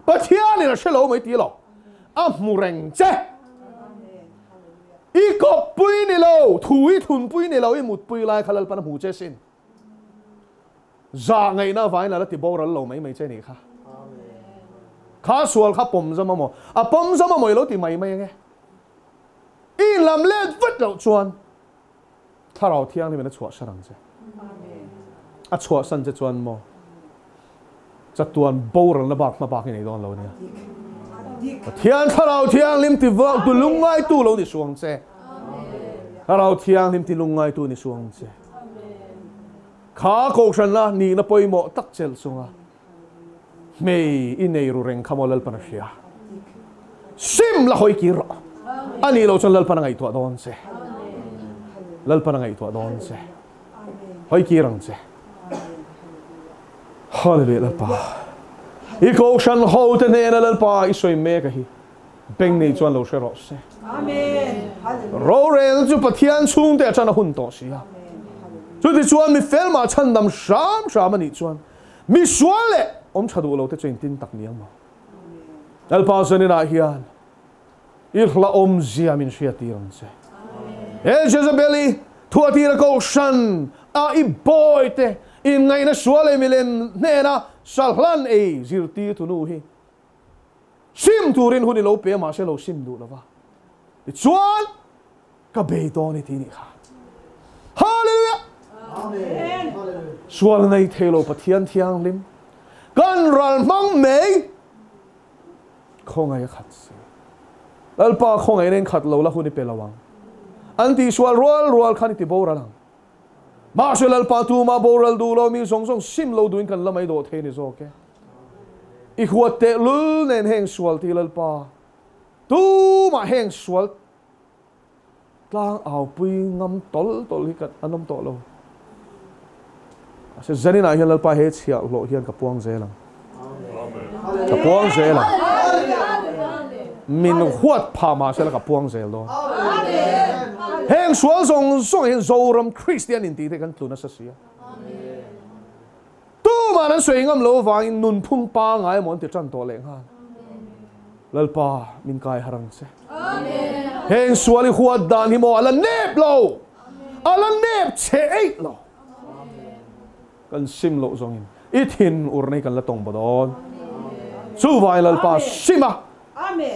Pathianin a hre lo mai ti lo. A hmu reng che. I kawppui ni lo, thu i thunpui ni lo, i mutpui lai kha Lalpan a hmu che sin. Zah ngaihna avangin a la ti boral lo mai mai che nih kha. Kha sual kha pawm zam amaw? A pawm zam amaw i lo ti mai mai ange. I inlam let vat loh chuan Thlarau Thianghlimin a chhuahsan ang che. A chhuahsan che chuan maw chatuan boralna bak hma bak i nei dawn lo ania. Pathian Thlarau Thianghlim ti tu lungngaitu lo ni suang che. Thlarau Thianghlim ti lungngaitu ni suang che. Kha kohhranna nihna pawimawh tak chelh chunga hmei i nei ru reng kha maw Lalpan a hria. Sim la hawi kir rawh. A nih loh chuan Lalpan a ngaihtuah dawn che. Lalpan a ngaihtuah dawn che. Hawi kir ang che. Hallelujah Lalpa. I kohhran ho te hnena Lalpa i sawi mek a hi. Beng nei chuan lo hre rawh se. Rorel chu Pathian chhungte a tan a hun tawh si a. Chuti chuan mi fel mah chhandam hram hram a nih chuan mi sual leh awm tha duh lo te chu engtin tak ni ang maw? Lalpa zaninah hian i hlauhawmzia min hriattir ang che. He Jezebel-i thuatira kohhran a i bawite inngaihna sual leh milem hnena salhlan ei zirtirtu nu hi sim turin hun i lo pe a, mahse lo sim duh lova. Tichuan, ka bei dawn i ti nih kha. Hallelujah! Sual nei thei lo Pathian thianghlim, kan ral hmang mai. Khawngaih a khat si. Lalpa khawngaihna in khat lo la hun i pe lo ang. An tihsual rual rual khan i ti boral ang. Mahse Lalpa tuma boral duh lo mi zawng zawng sim lo duhin kan la mai dawh thei a ni zawk e. I huat teh lul nen heng sual ti Lalpa tumah heng sual tlang aupui ngam tawl tawl hi an awm tawh lo. Mahse zaninah hian Lalpa he chhiahhlawh hian ka puang zel ang. Ka puang zel ang. Min huat phah mahse la ka puang zel dawn. Heng sual zawng zawng hian Zoram Kristian intih te kan tlu nasa si a. Tuman an sawi ngam lo avangin nunphung pangai emaw an ti tan tawh leh nghal. Lalpa min kai har ang che. Heng sual i huat dan hi maw a la nep lo. A la nep che eih lo. Kan sim loh zawngin i thin ur nei kan la tawng baw dawn. Chuvangin Lalpa sim a,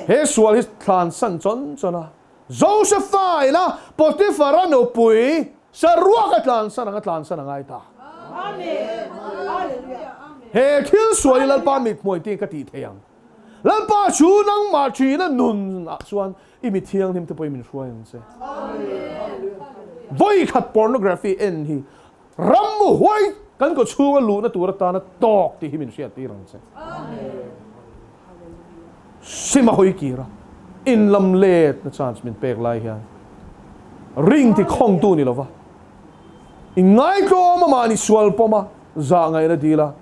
he sual hi thlan san chawn chawn a, Josepha ila Potiphar-a nupui saruak a tlansan ang a tlansan a ngai ta. He thil sual hi Lalpa mithmuai tiin ka tih thei ang. Lalpa chu nangmah ṭhina nun ah chuan i mi thianghlim te pawhin min hruai ang che. Vawikhat pornography en hi ram huai kan kaw chhunga luhna tur atana tawk tih hi min hriattir ang che. Sim a hawi kir a, in lam let na chance min pek lai hian ring ti khawngtu ni lova in ngaitlawm a mahni sual pawm a zah ngaihna dil a,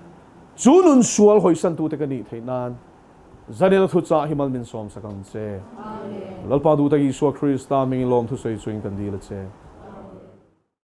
chu nun sual hawisantute ka nih theih nan Zanina thu chah hi mal min sawmsak ang che. Lalpa duh tak Isua Krista mingin lawmthu sawi chungin kan dil a che.